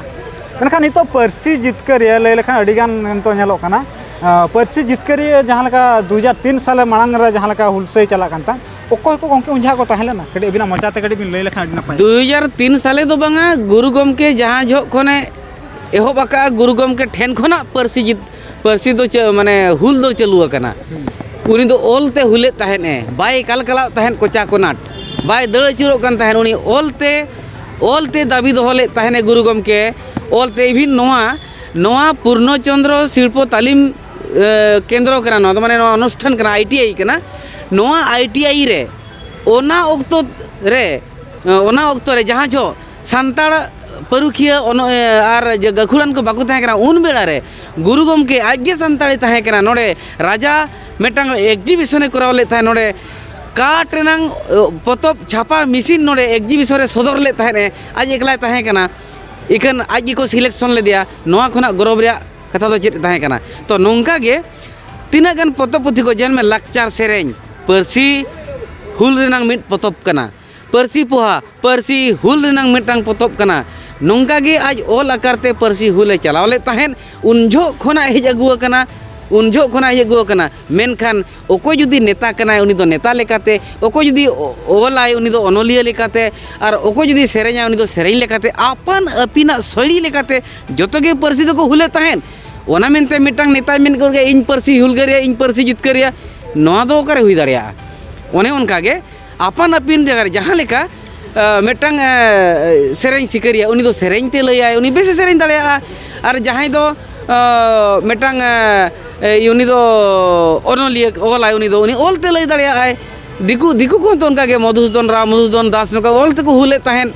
ᱢᱮᱱᱠᱷᱟᱱ ᱱᱤᱛᱚᱜ ᱯᱟᱹᱨᱥᱤ ᱡᱤᱛᱠᱟᱹᱨᱤᱭᱟᱹ ᱞᱟᱹᱭ ᱞᱮᱠᱷᱟᱱ ᱟᱹᱰᱤᱜᱟᱱ ᱱᱤᱛᱚᱜ ᱧᱮᱞᱚᱜ ᱠᱟᱱᱟ᱾ ᱟᱸ, ᱯᱟᱹᱨᱥᱤ ᱡᱤᱛᱠᱟᱹᱨᱤᱭᱟᱹ ᱡᱟᱦᱟᱸ ᱞᱮᱠᱟ ᱫᱩ ᱦᱟᱡᱟᱨ ᱛᱤᱱ ᱥᱟᱞᱮ ᱢᱟᱲᱟᱝ ᱨᱮ ᱡᱟᱦᱟᱸ ᱞᱮᱠᱟ ᱦᱩᱞᱥᱟᱹᱭ ᱪᱟᱞᱟᱜ ᱠᱟᱱ ᱛᱟᱦᱮᱸᱫ, ᱚᱠᱚᱭ ᱠᱚ ᱜᱚᱢᱠᱮ ᱩᱱ ᱡᱚᱦᱚᱜ ᱠᱚ ᱛᱟᱦᱮᱸ ᱞᱮᱱᱟ? ᱠᱟᱹᱴᱤᱡ ᱟᱹᱵᱤᱱᱟᱜ ᱢᱚᱪᱟ ᱛᱮ ᱠᱟᱹᱴᱤᱡ ᱵᱤᱱ ᱞᱟᱹᱭ ᱞᱮᱠᱷᱟᱱ ᱟᱹᱰᱤ ᱱᱟᱯᱟᱭ᱾ ᱫᱩ ᱦᱟᱡᱟᱨ ᱛᱤᱱ ᱥᱟᱞᱮ ᱫᱚ ᱵᱟᱝᱟ, ᱜᱩᱨᱩ ᱜᱚᱢᱠᱮ ᱡᱟᱦᱟᱸ ᱡᱚᱦᱚᱜ ᱠᱷᱚᱱᱮ ᱮᱦᱚᱵ ᱟᱠᱟᱫᱼᱟ, ᱜᱩᱨᱩ ᱜᱚᱢᱠᱮ ᱴᱷᱮᱱ ᱠᱷᱚᱱᱟᱜ ᱯᱟᱹᱨᱥᱤ ᱡᱤᱛ-, ᱯᱟᱹᱨᱥᱤ ᱫᱚ ᱪᱮ-, ᱢᱟᱱᱮ ᱦᱩᱞ ᱫᱚ ᱪᱟᱹᱞᱩ ᱟᱠᱟᱱᱟ᱾ ᱩᱱᱤ ᱫᱚ ᱚᱞ ᱛᱮ ᱦᱩᱞᱮᱫ ᱛᱟᱦᱮᱸᱫ ᱮ, ᱵᱟᱭ ᱠᱟᱞᱠᱟᱞᱟᱣ ᱛᱟᱦᱮᱸᱫ ᱠᱚᱪᱟ ᱠᱚᱱᱟᱴ, ᱵᱟᱭ ᱫᱟᱹᱲ ᱟᱹᱪᱩᱨᱚᱜ ᱠᱟᱱ ᱛᱟᱦᱮᱸᱫ᱾ ᱩᱱᱤ ᱚᱞ ᱛᱮ, ᱚᱞ ᱛᱮ ᱫᱟᱹᱵᱤ ᱫᱚᱦᱚ ᱞᱮᱫ ᱛᱟᱦᱮᱸᱫ ᱮ ᱜᱩᱨᱩ ᱜᱚᱢᱠᱮ, ᱚᱞ ᱛᱮ ᱤᱵᱷᱤᱱ ᱱᱚᱣᱟ, ᱱᱚᱣᱟ ᱯᱩᱨᱱᱚ ᱪᱚᱱᱫᱨᱚ ᱥᱤᱞᱯᱚ ᱛᱟᱹᱞᱤᱢ ᱠᱮᱱᱫᱨᱚ ᱠᱟᱱᱟ, ᱱᱚᱣᱟ ᱫᱚ ᱢᱟᱱᱮ ᱱᱚᱣᱟ ᱚᱱᱩᱥᱴᱷᱟᱱ ᱠᱟᱱᱟ, ᱟᱭ ᱴᱤ ᱟᱭ ᱠᱟᱱᱟ᱾ ᱱᱚᱣᱟ ᱟᱭ ᱴᱤ ᱟᱭ ᱨᱮ ᱚᱱᱟ ᱚᱠᱛᱚ ᱨᱮ ᱚᱱᱟ ᱚᱠᱛᱚ ᱨᱮ ᱡᱟᱦᱟᱸ ᱡᱚᱦᱚᱜ ᱥᱟᱱᱛᱟᱲ ᱯᱟᱹᱨᱩᱠᱷᱤᱭᱟᱹ ᱚᱱᱚ- ᱟᱨ ᱡᱮ ᱜᱟᱹᱠᱷᱩᱲᱟᱱ ᱠᱚ ᱵᱟᱠᱚ ᱛᱟᱦᱮᱸ ᱠᱟᱱᱟ, ᱩᱱ ᱵᱮᱲᱟ ᱨᱮ ᱜᱩᱨᱩ ᱜᱚᱢᱠᱮ ᱟᱡ ᱜᱮ ᱥᱟᱱᱛᱟᱲᱮ ᱛᱟᱦᱮᱸ ᱠᱟᱱᱟ᱾ ᱱᱚᱰᱮ ᱨᱟᱡᱟ ᱢᱤᱫᱴᱟᱝ ᱮᱠᱡᱤᱵᱤᱥᱚᱱᱮ ᱠᱚᱨᱟᱣ ᱞᱮᱫ ᱛᱟᱦᱮᱸᱫ᱾ ᱱᱚᱰᱮ ᱠᱟᱴ ᱨᱮᱱᱟᱝ ᱯᱚᱛᱚᱵ ᱪᱷᱟᱯᱟ ᱢᱮᱥᱤᱱ ᱱᱚᱰᱮ ᱮᱠᱡᱤᱵᱤᱥᱚᱱ ᱨᱮ ᱥᱚᱫᱚᱨ ᱞᱮᱫ ᱛᱟᱦᱮᱸᱫ ᱮ, ᱟᱡ ᱮᱠᱞᱟᱭ ᱛᱟᱦᱮᱸ ᱠᱟᱱᱟ᱾ ᱤᱠᱷᱟᱹᱱ ᱟᱡ ᱜᱮᱠᱚ ᱥᱤᱞᱮᱠᱥᱚᱱ ᱞᱮᱫᱮᱭᱟ᱾ ᱱᱚᱣᱟ ᱠᱷᱚᱱᱟᱜ ᱜᱚᱨᱚᱵᱽ ᱨᱮᱭᱟᱜ ᱠᱟᱛᱷᱟ ᱫᱚ ᱪᱮᱫ ᱛᱟᱦᱮᱸ ᱠᱟᱱᱟ? ᱛᱚ, ᱱᱚᱝᱠᱟ ᱜᱮ ᱛᱤᱱᱟᱹᱜ ᱜᱟᱱ ᱯᱚᱛᱚᱵ ᱯᱩᱛᱷᱤ ᱠᱚ, ᱡᱮᱱᱢᱮ ᱞᱟᱠᱪᱟᱨ ᱥᱮᱨᱮᱧ, ᱯᱟᱹᱨᱥᱤ ᱦᱩᱞ ᱨᱮᱱᱟᱝ ᱢᱤᱫ ᱯᱚᱛᱚᱵ ᱠᱟᱱᱟ, ᱯᱟᱹᱨᱥᱤ ᱯᱚᱦᱟ, ᱯᱟᱹᱨᱥᱤ ᱦᱩᱞ ᱨᱮᱱᱟᱝ ᱢᱤᱫᱴᱟᱝ ᱯᱚᱛᱚᱵ ᱠᱟᱱᱟ᱾ ᱱᱚᱝᱠᱟ ᱜᱮ ᱟᱡ ᱚᱞ ᱟᱠᱟᱨ ᱛᱮ ᱯᱟᱹᱨᱥᱤ ᱦᱩᱞ ᱮ ᱪᱟᱞᱟᱣ ᱞᱮᱫ ᱛᱟᱦᱮᱸᱫ᱾ ᱩᱱ ᱡᱚᱦᱚᱜ ᱠᱷᱚᱱᱟᱜ ᱦᱮᱡ ᱟᱹᱜᱩ ᱟᱠᱟᱱᱟ, ᱩᱱ ᱡᱚᱦᱚᱜ ᱠᱷᱚᱱᱟᱜ ᱦᱮᱡ ᱟᱹᱜᱩ ᱟᱠᱟᱱᱟ᱾ ᱢᱮᱱᱠᱷᱟᱱ ᱚᱠᱚᱭ ᱡᱩᱫᱤ ᱱᱮᱛᱟ ᱠᱟᱱᱟᱭ, ᱩᱱᱤ ᱫᱚ ᱱᱮᱛᱟ ᱞᱮᱠᱟᱛᱮ, ᱚᱠᱚᱭ ᱡᱩᱫᱤ ᱚ- ᱚᱞᱟᱭ, ᱩᱱᱤ ᱫᱚ ᱚᱱᱚᱞᱤᱭᱟᱹ ᱞᱮᱠᱟᱛᱮ, ᱟᱨ ᱚᱠᱚᱭ ᱡᱩᱫᱤ ᱥᱮᱨᱮᱧᱟᱭ, ᱩᱱᱤ ᱫᱚ ᱥᱮᱨᱮᱧ ᱞᱮᱠᱟᱛᱮ, ᱟᱯᱟᱱ ᱟᱹᱯᱤᱱᱟᱜ ᱥᱟᱹᱲᱤ ᱞᱮᱠᱟᱛᱮ ᱡᱚᱛᱚ ᱜᱮ ᱯᱟᱹᱨᱥᱤ ᱫᱚᱠᱚ ᱦᱩᱞᱮᱫ ᱛᱟᱦᱮᱸᱫ᱾ ᱚᱱᱟ ᱢᱮᱱᱛᱮ ᱢᱤᱫᱴᱟᱝ ᱱᱮᱛᱟᱭ ᱢᱮᱱ ᱜᱚᱫ ᱠᱮᱫ, "ᱤᱧ ᱯᱟᱹᱨᱥᱤ ᱦᱩᱞᱜᱟᱹᱨᱤᱭᱟᱹ, ᱤᱧ ᱯᱟᱹᱨᱥᱤ ᱡᱤᱛᱠᱟᱹᱨᱤᱭᱟᱹ", ᱱᱚᱣᱟ ᱫᱚ ᱚᱠᱟᱨᱮ ᱦᱩᱭ ᱫᱟᱲᱮᱭᱟᱜᱼᱟ? ᱚᱱᱮ ᱚᱱᱠᱟ ᱜᱮ ᱟᱯᱟᱱ ᱟᱹᱯᱤᱱ ᱡᱟᱭᱜᱟ ᱨᱮ ᱡᱟᱦᱟᱸ ᱞᱮᱠᱟ, ᱟ, ᱢᱤᱫᱴᱟᱝ, ᱟ, ᱥᱮᱨᱮᱧ ᱥᱤᱠᱟᱹᱨᱤᱭᱟᱹ, ᱩᱱᱤ ᱫᱚ ᱥᱮᱨᱮᱧ ᱛᱮ ᱞᱟᱹᱭᱟᱭ, ᱩᱱᱤ ᱵᱮᱥᱮ ᱥᱮᱨᱮᱧ ᱫᱟᱲᱮᱭᱟᱜᱼᱟ᱾ ᱟᱨ ᱡᱟᱦᱟᱸᱭ ᱫᱚ, ᱟ, ᱢᱤᱫᱴᱟᱝ, ᱟ, ᱮ, ᱩᱱᱤ ᱫᱚ ᱚᱱᱚᱞᱤᱭᱟᱹ ᱚᱞᱟᱭ, ᱩᱱᱤ ᱫᱚ ᱩᱱᱤ ᱚᱞ ᱛᱮ ᱞᱟᱹᱭ ᱫᱟᱲᱮᱭᱟᱜᱼᱟᱭ᱾ ᱫᱤᱠᱩ, ᱫᱤᱠᱩ ᱠᱚᱦᱚᱸ ᱛᱚ ᱚᱱᱠᱟ ᱜᱮ ᱢᱚᱫᱷᱩᱥᱩᱫᱚᱱ ᱨᱟᱣ, ᱢᱚᱫᱷᱩᱥᱩᱫᱚᱱ ᱫᱟᱥ ᱱᱚᱝᱠᱟ ᱚᱞ ᱛᱮᱠᱚ ᱦᱩᱞᱮᱫ ᱛᱟᱦᱮᱸᱫ,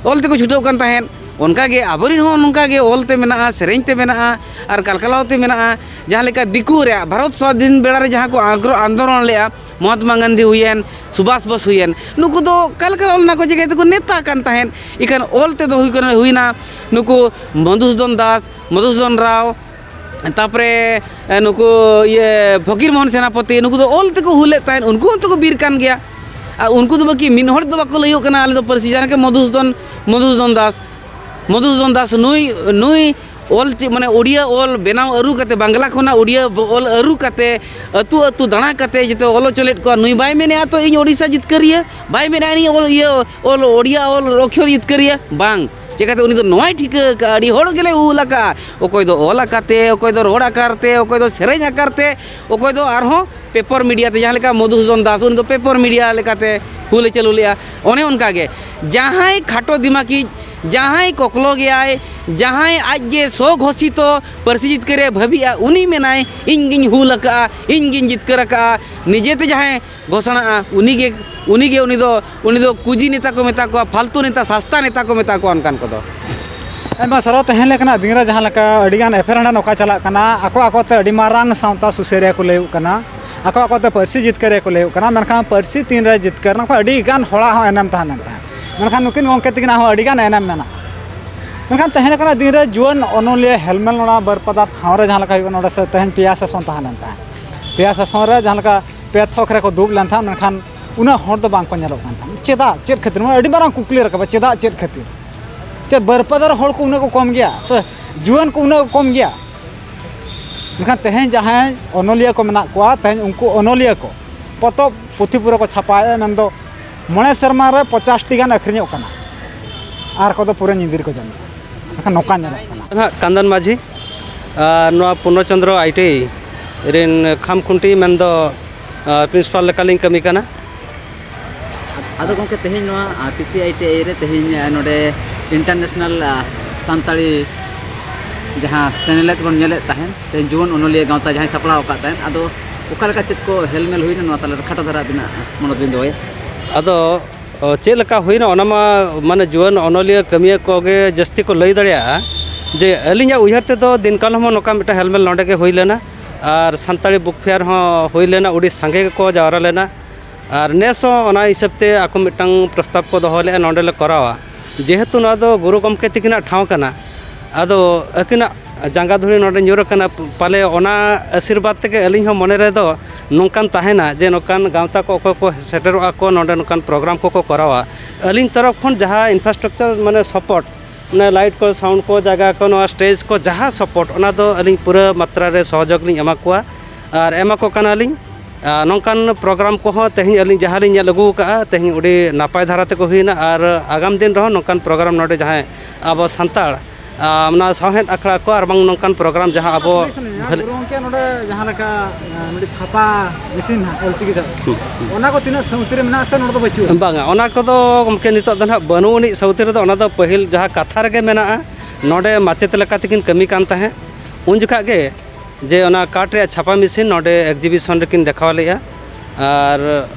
ᱚᱞ ᱛᱮᱠᱚ ᱪᱷᱩᱴᱟᱹᱣ ᱠᱟᱱ ᱛᱟᱦᱮᱸᱫ᱾ ᱚᱱᱠᱟ ᱜᱮ ᱟᱵᱚᱨᱮᱱ ᱦᱚᱸ ᱱᱚᱝᱠᱟ ᱜᱮ ᱚᱞ ᱛᱮ ᱢᱮᱱᱟᱜᱼᱟ, ᱥᱮᱨᱮᱧ ᱛᱮ ᱢᱮᱱᱟᱜᱼᱟ, ᱟᱨ ᱠᱟᱞᱠᱟᱞᱟᱣ ᱛᱮ ᱢᱮᱱᱟᱜᱼᱟ᱾ ᱡᱟᱦᱟᱸ ᱞᱮᱠᱟ ᱫᱤᱠᱩ ᱨᱮᱭᱟᱜ ᱵᱷᱟᱨᱚᱛ ᱥᱣᱟᱫᱷᱤᱱ ᱵᱮᱲᱟ ᱨᱮ ᱡᱟᱦᱟᱸ ᱠᱚ ᱟᱜᱽᱨᱚ ᱟᱱᱫᱳᱞᱚᱱ ᱞᱮᱫᱼᱟ, ᱢᱚᱦᱟᱛᱢᱟ ᱜᱟᱱᱫᱷᱤ ᱦᱩᱭᱮᱱ, ᱥᱩᱵᱷᱟᱥ ᱵᱳᱥ ᱦᱩᱭᱮᱱ, ᱱᱩᱠᱩ ᱫᱚ ᱠᱟᱞᱠᱟᱞᱟᱣ ᱞᱮᱱᱟ ᱠᱚ, ᱡᱮ ᱛᱮᱠᱚ ᱱᱮᱛᱟ ᱠᱟᱱ ᱛᱟᱦᱮᱸᱫ᱾ ᱤᱠᱷᱟᱹᱱ ᱚᱞ ᱛᱮᱫᱚ ᱦᱩᱭ ᱠᱟᱱᱟ, ᱦᱩᱭᱱᱟ ᱱᱩᱠᱩ ᱢᱚᱫᱷᱩᱥᱩᱫᱚᱱ ᱫᱟᱥ, ᱢᱚᱫᱷᱩᱥᱩᱫᱚᱱ ᱨᱟᱣ, ᱛᱟᱯᱚᱨᱮ, ᱮ, ᱱᱩᱠᱩ ᱤᱭᱟᱹ ᱯᱷᱚᱠᱤᱨ ᱢᱳᱦᱚᱱ ᱥᱮᱱᱟᱯᱚᱛᱤ, ᱱᱩᱠᱩ ᱫᱚ ᱚᱞ ᱛᱮᱠᱚ ᱦᱩᱞᱮᱫ ᱛᱟᱦᱮᱸᱫ, ᱩᱱᱠᱩ ᱦᱚᱸ ᱛᱮᱠᱚ ᱵᱤᱨ ᱠᱟᱱ ᱜᱮᱭᱟ᱾ ᱟᱨ ᱩᱱᱠᱩ ᱫᱚ ᱵᱟᱹᱠᱤ ᱢᱤᱫ ᱦᱚᱲ ᱫᱚ ᱵᱟᱠᱚ ᱞᱟᱹᱭᱚᱜ ᱠᱟᱱᱟ, ᱟᱞᱮ ᱫᱚ ᱯᱟᱹᱨᱥᱤ ᱡᱟᱦᱟᱸ ᱞᱮᱠᱟ ᱢᱚᱫᱷᱩᱥᱩᱫᱚᱱ, ᱢᱚᱫᱷᱩᱥᱩᱫᱚᱱ ᱫᱟᱥ, ᱢᱚᱫᱷᱩᱥᱩᱫᱚᱱ ᱫᱟᱥ ᱱᱩᱭ, ᱱᱩᱭ ᱚᱞ ᱪᱤ-, ᱢᱟᱱᱮ ᱳᱰᱤᱭᱟ ᱚᱞ ᱵᱮᱱᱟᱣ ᱟᱹᱨᱩ ᱠᱟᱛᱮ, ᱵᱟᱝᱞᱟ ᱠᱷᱚᱱᱟᱜ ᱳᱰᱤᱭᱟ ᱚᱞ ᱟᱹᱨᱩ ᱠᱟᱛᱮ, ᱟᱹᱛᱩ ᱟᱹᱛᱩ ᱫᱟᱬᱟ ᱠᱟᱛᱮ ᱡᱚᱛᱚ ᱚᱞ ᱦᱚᱪᱚ ᱞᱮᱫ ᱠᱚᱣᱟ᱾ ᱱᱩᱭ ᱵᱟᱭ ᱢᱮᱱᱮᱜᱼᱟ ᱛᱚ ᱤᱧ ᱳᱰᱤᱥᱟ ᱡᱤᱛᱠᱟᱹᱨᱤᱭᱟᱹ, ᱵᱟᱭ ᱢᱮᱱᱮᱜᱼᱟ ᱤᱧ ᱚᱞ, ᱤᱭᱟᱹ ᱚᱞ, ᱳᱰᱤᱭᱟ ᱚᱞ ᱚᱠᱷᱚᱨ ᱡᱤᱛᱠᱟᱹᱨᱤᱭᱟᱹ, ᱵᱟᱝ᱾ ᱪᱮᱠᱟᱛᱮ ᱩᱱᱤ ᱫᱚ ᱱᱚᱣᱟᱭ ᱴᱷᱤᱠᱟᱹ ᱟᱠᱟᱫᱼᱟ, ᱟᱹᱰᱤ ᱦᱚᱲ ᱜᱮᱞᱮ ᱦᱩᱞ ᱟᱠᱟᱫᱼᱟ, ᱚᱠᱚᱭ ᱫᱚ ᱚᱞ ᱟᱠᱟᱨ ᱛᱮ, ᱚᱠᱚᱭ ᱫᱚ ᱨᱚᱲ ᱟᱠᱟᱨ ᱛᱮ, ᱚᱠᱚᱭ ᱫᱚ ᱥᱮᱨᱮᱧ ᱟᱠᱟᱨ ᱛᱮ, ᱚᱠᱚᱭ ᱫᱚ ᱟᱨᱦᱚᱸ ᱯᱮᱯᱟᱨ ᱢᱤᱰᱤᱭᱟ ᱛᱮ, ᱡᱟᱦᱟᱸ ᱞᱮᱠᱟ ᱢᱚᱫᱷᱩᱥᱩᱫᱚᱱ ᱫᱟᱥ, ᱩᱱᱤ ᱫᱚ ᱯᱮᱯᱟᱨ ᱢᱤᱰᱤᱭᱟ ᱞᱮᱠᱟᱛᱮ ᱦᱩᱞᱮ ᱪᱟᱹᱞᱩ ᱞᱮᱫᱼᱟ᱾ ᱚᱱᱮ ᱚᱱᱠᱟ ᱜᱮ ᱡᱟᱦᱟᱸᱭ ᱠᱷᱟᱴᱚ ᱫᱤᱢᱟᱜᱤᱡ, ᱡᱟᱦᱟᱸᱭ ᱠᱚᱠᱞᱚ ᱜᱮᱭᱟᱭ, ᱡᱟᱦᱟᱸᱭ ᱟᱡ ᱜᱮ ᱥᱚ ᱜᱷᱳᱥᱤᱛᱚ ᱯᱟᱹᱨᱥᱤ ᱡᱤᱛᱠᱟᱹᱨᱮ ᱵᱷᱟᱹᱵᱤᱜᱼᱟ, ᱩᱱᱤ ᱢᱮᱱᱟᱭ, "ᱤᱧ ᱜᱤᱧ ᱦᱩᱞ ᱟᱠᱟᱫᱼᱟ, ᱤᱧ ᱜᱤᱧ ᱡᱤᱛᱠᱟᱹᱨ ᱟᱠᱟᱫᱼᱟ", ᱱᱤᱡᱮᱛᱮ ᱡᱟᱦᱟᱸᱭ ᱜᱷᱳᱥᱚᱱᱟᱜᱼᱟ, ᱩᱱᱤᱜᱮ, ᱩᱱᱤᱜᱮ ᱩᱱᱤ ᱫᱚ, ᱩᱱᱤ ᱫᱚ ᱠᱩᱡᱤ ᱱᱮᱛᱟ ᱠᱚ ᱢᱮᱛᱟ ᱠᱚᱣᱟ, ᱯᱷᱟᱞᱛᱩ ᱱᱮᱛᱟ, ᱥᱟᱥᱛᱟ ᱱᱮᱛᱟ ᱠᱚ ᱢᱮᱛᱟ ᱠᱚᱣᱟ ᱚᱱᱠᱟᱱ ᱠᱚᱫᱚ᱾ ᱟᱭᱢᱟ ᱥᱟᱨᱦᱟᱣ᱾ ᱛᱮᱦᱮᱧ ᱞᱮᱠᱟᱱᱟᱜ ᱫᱤᱱ ᱨᱮ ᱡᱟᱦᱟᱸ ᱞᱮᱠᱟ ᱟᱹᱰᱤᱜᱟᱱ ᱮᱯᱮᱨᱦᱮᱸᱰᱮ ᱱᱚᱝᱠᱟ ᱪᱟᱞᱟᱜ ᱠᱟᱱᱟ, ᱟᱠᱚ ᱟᱠᱚᱛᱮ ᱟᱹᱰᱤ ᱢᱟᱨᱟᱝ ᱥᱟᱶᱛᱟ ᱥᱩᱥᱟᱹᱨᱤᱭᱟᱹ ᱠᱚ ᱞᱟᱹᱭᱚᱜ ᱠᱟᱱᱟ, ᱟᱠᱚ ᱟᱠᱚᱛᱮ ᱯᱟᱹᱨᱥᱤ ᱡᱤᱛᱠᱟᱹᱨᱤᱭᱟᱹ ᱠᱚ ᱞᱟᱹᱭᱚᱜ ᱠᱟᱱᱟ, ᱢᱮᱱᱠᱷᱟᱱ ᱯᱟᱹᱨᱥᱤ ᱛᱤᱱᱨᱮ ᱡᱤᱛᱠᱟᱹᱨ, ᱱᱚᱝᱠᱟ ᱟᱹᱰᱤᱜᱟᱱ ᱦᱚᱲᱟᱜ ᱦᱚᱸ ᱮᱱᱮᱢ ᱛᱟᱦᱮᱸ ᱞᱮᱱ ᱛᱟᱦᱮᱸᱫ, ᱢᱮᱱᱠᱷᱟᱱ ᱱᱩᱠᱤᱱ ᱜᱚᱢᱠᱮ ᱛᱟᱹᱠᱤᱱᱟᱜ ᱦᱚᱸ ᱟᱹᱰᱤᱜᱟᱱ ᱮᱱᱮᱢ ᱢᱮᱱᱟᱜᱼᱟ᱾ ᱢᱮᱱᱠᱷᱟᱱ ᱛᱮᱦᱮᱧ ᱞᱮᱠᱟᱱᱟᱜ ᱫᱤᱱ ᱨᱮ ᱡᱩᱣᱟᱹᱱ ᱚᱱᱚᱞᱤᱭᱟᱹ ᱦᱮᱞᱢᱮᱞ ᱱᱚᱣᱟ ᱵᱟᱹᱨᱯᱟᱫᱟ ᱴᱷᱟᱶ ᱨᱮ ᱡᱟᱦᱟᱸ ᱞᱮᱠᱟ ᱦᱩᱭᱩᱜ ᱠᱟᱱᱟ, ᱱᱚᱰᱮ ᱥᱮ ᱛᱮᱦᱮᱧ ᱯᱮᱭᱟ ᱥᱮᱥᱚᱱ ᱛᱟᱦᱮᱸ ᱞᱮᱱ ᱛᱟᱦᱮᱸᱫ᱾ ᱯᱮᱭᱟ ᱥᱮᱥᱚᱱ ᱨᱮ ᱡᱟᱦᱟᱸ ᱞᱮᱠᱟ ᱯᱮ ᱛᱷᱚᱠ ᱨᱮᱠᱚ ᱫᱩᱲᱩᱵ ᱞᱮᱱ ᱛᱟᱦᱮᱸᱫ, ᱢᱮᱱᱠᱷᱟᱱ ᱩᱱᱟᱹᱜ ᱦᱚᱲ ᱫᱚ ᱵᱟᱝ ᱠᱚ ᱧᱮᱞᱚᱜ ᱠᱟᱱ ᱛᱟᱦᱮᱸᱫ᱾ ᱪᱮᱫᱟᱜ? ᱪᱮᱫ ᱠᱷᱟᱹᱛᱤᱨ? ᱱᱚᱣᱟ ᱟᱹᱰᱤ ᱢᱟᱨᱟᱝ ᱠᱩᱠᱞᱤ ᱨᱟᱠᱟᱵᱟ, ᱪᱮᱫᱟᱜ? ᱪᱮᱫ ᱠᱷᱟᱹᱛᱤᱨ? ᱪᱮᱫ ᱵᱟᱹᱨᱯᱟᱫᱟ ᱨᱮ ᱦᱚᱲ ᱠᱚ ᱩᱱᱟᱹᱜ ᱠᱚ ᱠᱚᱢ ᱜᱮᱭᱟ ᱥᱮ ᱡᱩᱣᱟᱹᱱ ᱠᱚ ᱩᱱᱟᱹᱜ ᱠᱚ ᱠᱚᱢ ᱜᱮᱭᱟ? ᱢᱮᱱᱠᱷᱟᱱ ᱛᱮᱦᱮᱧ ᱡᱟᱦᱟᱸᱭ ᱚᱱᱚᱞᱤᱭᱟᱹ ᱠᱚ ᱢᱮᱱᱟᱜ ᱠᱚᱣᱟ, ᱛᱮᱦᱮᱧ ᱩᱱᱠᱩ ᱚᱱᱚᱞᱤᱭᱟᱹ ᱠᱚ ᱯᱚᱛᱚᱵ ᱯᱩᱛᱷᱤ ᱯᱩᱨᱟᱹ ᱠᱚ ᱪᱷᱟᱯᱟᱭᱮᱫᱼᱟ, ᱢᱮᱱᱫᱚ ᱢᱚᱬᱮ ᱥᱮᱨᱢᱟ ᱨᱮ ᱯᱚᱪᱟᱥ ᱴᱤ ᱜᱟᱱ ᱟᱹᱠᱷᱨᱤᱧᱚᱜ ᱠᱟᱱᱟ, ᱟᱨ ᱠᱚᱫᱚ ᱯᱩᱨᱟᱹ ᱧᱤᱫᱤᱨ ᱠᱚ ᱡᱚᱢᱮᱫᱼᱟ᱾ ᱢᱮᱱᱠᱷᱟᱱ ᱱᱚᱝᱠᱟ ᱧᱮᱞᱚᱜ ᱠᱟᱱᱟ᱾ ᱱᱟᱦᱟᱜ ᱠᱟᱱᱫᱚᱱ ᱢᱟᱹᱡᱷᱤ, ᱟᱨ ᱱᱚᱣᱟ Purna Chandra I T I ᱨᱮᱱ ᱠᱷᱟᱢ ᱠᱷᱩᱱᱴᱤ ᱢᱮᱱᱫᱚ, ᱟᱨ, ᱯᱨᱤᱱᱥᱤᱯᱟᱞ ᱞᱮᱠᱟᱞᱤᱧ ᱠᱟᱹᱢᱤ ᱠᱟᱱᱟ᱾ ᱟᱫᱚ ᱜᱚᱢᱠᱮ, ᱛᱮᱦᱮᱧ ᱱᱚᱣᱟ, ᱟᱨ, P C I T I ᱨᱮ ᱛᱮᱦᱮᱧ, ᱟᱨ, ᱱᱚᱰᱮ ᱤᱱᱴᱟᱨᱱᱮᱥᱱᱟᱞ, ᱟᱨ, ᱥᱟᱱᱛᱟᱲᱤ ᱡᱟᱦᱟᱸ ᱥᱮᱱᱮᱞᱮᱫ ᱵᱚᱱ ᱧᱮᱞᱮᱫ ᱛᱟᱦᱮᱸᱫ, ᱛᱮᱦᱮᱧ ᱡᱩᱣᱟᱹᱱ ᱚᱱᱚᱞᱤᱭᱟᱹ ᱜᱟᱶᱛᱟ ᱡᱟᱦᱟᱸᱭ ᱥᱟᱯᱲᱟᱣ ᱟᱠᱟᱫ ᱛᱟᱦᱮᱸᱫ, ᱟᱫᱚ ᱚᱠᱟ ᱞᱮᱠᱟ ᱪᱮᱫ ᱠᱚ ᱦᱮᱞᱢᱮᱞ ᱦᱩᱭᱱᱟ, ᱱᱚᱣᱟ ᱛᱟᱞᱟᱨᱮ ᱠᱷᱟᱴᱚ ᱫᱷᱟᱨᱟ ᱟᱹᱵᱤᱱᱟᱜ ᱢᱚᱱᱚᱛ ᱵᱤᱱ ᱫᱚᱦᱚᱭᱟ? ᱟᱫᱚ, ᱚ, ᱪᱮᱫ ᱞᱮᱠᱟ ᱦᱩᱭᱱᱟ, ᱚᱱᱟ ᱢᱟ, ᱢᱟᱱᱮ, ᱡᱩᱣᱟᱹᱱ ᱚᱱᱚᱞᱤᱭᱟᱹ ᱠᱟᱹᱢᱤᱭᱟᱹ ᱠᱚᱜᱮ ᱡᱟᱹᱥᱛᱤ ᱠᱚ ᱞᱟᱹᱭ ᱫᱟᱲᱮᱭᱟᱜᱼᱟ᱾ ᱡᱮ ᱟᱹᱞᱤᱧᱟᱜ ᱩᱭᱦᱟᱹᱨ ᱛᱮᱫᱚ ᱫᱤᱱ ᱠᱟᱞᱚᱢ ᱦᱚᱸ ᱱᱚᱝᱠᱟ ᱢᱤᱫᱴᱟᱝ ᱦᱮᱞᱢᱮᱞ ᱱᱚᱰᱮ ᱜᱮ ᱦᱩᱭ ᱞᱮᱱᱟ, ᱟᱨ ᱥᱟᱱᱛᱟᱲᱤ ᱵᱩᱠ ᱯᱷᱮᱭᱟᱨ ᱦᱚᱸ ᱦᱩᱭ ᱞᱮᱱᱟ, ᱟᱹᱰᱤ ᱥᱟᱸᱜᱮ ᱜᱮᱠᱚ ᱡᱟᱣᱨᱟ ᱞᱮᱱᱟ᱾ ᱟᱨ ᱱᱮᱥ ᱦᱚᱸ ᱚᱱᱟ ᱦᱤᱥᱟᱹᱵ ᱛᱮ ᱟᱠᱚ ᱢᱤᱫᱴᱟᱝ ᱯᱨᱚᱥᱛᱟᱵ ᱠᱚ ᱫᱚᱦᱚ ᱞᱮᱫᱼᱟ, ᱱᱚᱰᱮ ᱞᱮ ᱠᱚᱨᱟᱣᱟ᱾ ᱡᱮᱦᱮᱛᱩ ᱱᱚᱣᱟ ᱫᱚ ᱜᱩᱨᱩ ᱜᱚᱢᱠᱮ ᱛᱤᱠᱤᱱᱟᱜ ᱴᱷᱟᱶ ᱠᱟᱱᱟ, ᱟᱫᱚ ᱟᱹᱠᱤᱱᱟᱜ ᱡᱟᱸᱜᱟ ᱫᱷᱩᱲᱤ ᱱᱚᱰᱮ ᱧᱩᱨ ᱟᱠᱟᱱᱟ, ᱯᱟᱞᱮ ᱚᱱᱟ ᱟᱥᱤᱨᱵᱟᱫᱽ ᱛᱮᱜᱮ ᱟᱹᱞᱤᱧ ᱦᱚᱸ ᱢᱚᱱᱮ ᱨᱮᱫᱚ ᱱᱚᱝᱠᱟᱱ ᱛᱟᱦᱮᱱᱟ ᱡᱮ ᱱᱚᱝᱠᱟᱱ ᱜᱟᱶᱛᱟ ᱠᱚ ᱚᱠᱚᱭ ᱠᱚ ᱥᱮᱴᱮᱨᱚᱜᱼᱟ ᱠᱚ, ᱱᱚᱰᱮ ᱱᱚᱝᱠᱟᱱ ᱯᱨᱳᱜᱨᱟᱢ ᱠᱚᱠᱚ ᱠᱚᱨᱟᱣᱟ᱾ ᱟᱹᱞᱤᱧ ᱛᱚᱨᱚᱯ ᱠᱷᱚᱱ ᱡᱟᱦᱟᱸ ᱤᱱᱯᱷᱨᱟᱥᱴᱨᱟᱠᱪᱟᱨ, ᱢᱟᱱᱮ, ᱥᱟᱯᱳᱨᱴ, ᱢᱟᱱᱮ, ᱞᱟᱭᱤᱴ ᱠᱚ, ᱥᱟᱣᱩᱱᱰ ᱠᱚ, ᱡᱟᱭᱜᱟ ᱠᱚ, ᱱᱚᱣᱟ ᱥᱴᱮᱡᱽ ᱠᱚ, ᱡᱟᱦᱟᱸ ᱥᱟᱯᱳᱨᱴ, ᱚᱱᱟ ᱫᱚ ᱟᱹᱞᱤᱧ ᱯᱩᱨᱟᱹ ᱢᱟᱛᱨᱟ ᱨᱮ ᱥᱚᱦᱚᱡᱳᱜᱽ ᱞᱤᱧ ᱮᱢᱟ ᱠᱚᱣᱟ ᱟᱨ ᱮᱢᱟ ᱠᱚ ᱠᱟᱱᱟᱞᱤᱧ᱾ ᱟᱨ ᱱᱚᱝᱠᱟᱱ ᱯᱨᱳᱜᱨᱟᱢ ᱠᱚᱦᱚᱸ ᱛᱮᱦᱮᱧ ᱟᱹᱞᱤᱧ ᱡᱟᱦᱟᱸ ᱞᱤᱧ ᱧᱮᱞ ᱟᱹᱜᱩ ᱟᱠᱟᱫᱼᱟ, ᱛᱮᱦᱮᱧ ᱟᱹᱰᱤ ᱱᱟᱯᱟᱭ ᱫᱷᱟᱨᱟ ᱛᱮᱠᱚ ᱦᱩᱭᱱᱟ᱾ ᱟᱨ ᱟᱜᱟᱢ ᱫᱤᱱ ᱨᱮᱦᱚᱸ ᱱᱚᱝᱠᱟᱱ ᱯᱨᱳᱜᱨᱟᱢ ᱱᱚᱰᱮ ᱡᱟᱦᱟᱸᱭ ᱟᱵᱚ ᱥᱟᱱᱛᱟᱲ, ᱟᱨ ᱚᱱᱟ ᱥᱟᱶᱦᱮᱫ ᱟᱠᱷᱲᱟ ᱠᱚ ᱟᱨ ᱵᱟᱝ ᱱᱚᱝᱠᱟᱱ ᱯᱨᱳᱜᱨᱟᱢ ᱡᱟᱦᱟᱸ ᱟᱵᱚ ᱠᱩᱞᱤ ᱥᱟᱱᱟᱧᱟ, ᱵᱷᱟᱹᱞᱤ- ᱜᱩᱨᱩ ᱜᱚᱢᱠᱮ, ᱱᱚᱰᱮ ᱡᱟᱦᱟᱸ ᱞᱮᱠᱟ, ᱟᱸ, ᱱᱚᱰᱮ ᱪᱷᱟᱯᱟ ᱢᱮᱥᱤᱱ ᱦᱟᱸᱜ ᱚᱞᱪᱤᱠᱤ ᱪᱷᱟᱯᱟ, ᱦᱩᱸ, ᱦᱩᱸ᱾ ᱚᱱᱟ ᱠᱚ ᱛᱤᱱᱟᱹᱜ ᱥᱟᱶᱛᱮ ᱨᱮ ᱢᱮᱱᱟᱜᱼᱟ ᱥᱮ ᱱᱚᱰᱮ ᱫᱚ ᱵᱟᱹᱪᱩᱜᱼᱟ? ᱵᱟᱝᱟ, ᱚᱱᱟ ᱠᱚᱫᱚ ᱜᱚᱢᱠᱮ ᱱᱤᱛᱚᱜ ᱫᱚ ᱱᱟᱦᱟᱜ ᱵᱟᱹᱱᱩᱜ ᱟᱹᱱᱤᱡ ᱥᱟᱶᱛᱮ ᱨᱮᱫᱚ᱾ ᱚᱱᱟ ᱫᱚ ᱯᱟᱹᱦᱤᱞ ᱡᱟᱦᱟᱸ ᱠᱟᱛᱷᱟ ᱨᱮᱜᱮ ᱢᱮᱱᱟᱜᱼᱟ, ᱱᱚᱰᱮ ᱢᱟᱪᱮᱛ ᱞᱮᱠᱟ ᱛᱮᱠᱤᱱ ᱠᱟᱹᱢᱤ ᱠᱟᱱ ᱛᱟᱦᱮᱸᱫ᱾ ᱩᱱ ᱡᱚᱠᱷᱟᱜ ᱜᱮ ᱡᱮ ᱚᱱᱟ ᱠᱟᱴ ᱨᱮᱭᱟᱜ ᱪᱷᱟᱯᱟ ᱢᱮᱥᱤᱱ ᱱᱚᱰᱮ ᱮᱠᱡᱤᱵᱤᱥᱚᱱ ᱨᱮᱠᱤᱱ ᱫᱮᱠᱷᱟᱣ ᱞᱮᱫᱼᱟ᱾ ᱟᱨ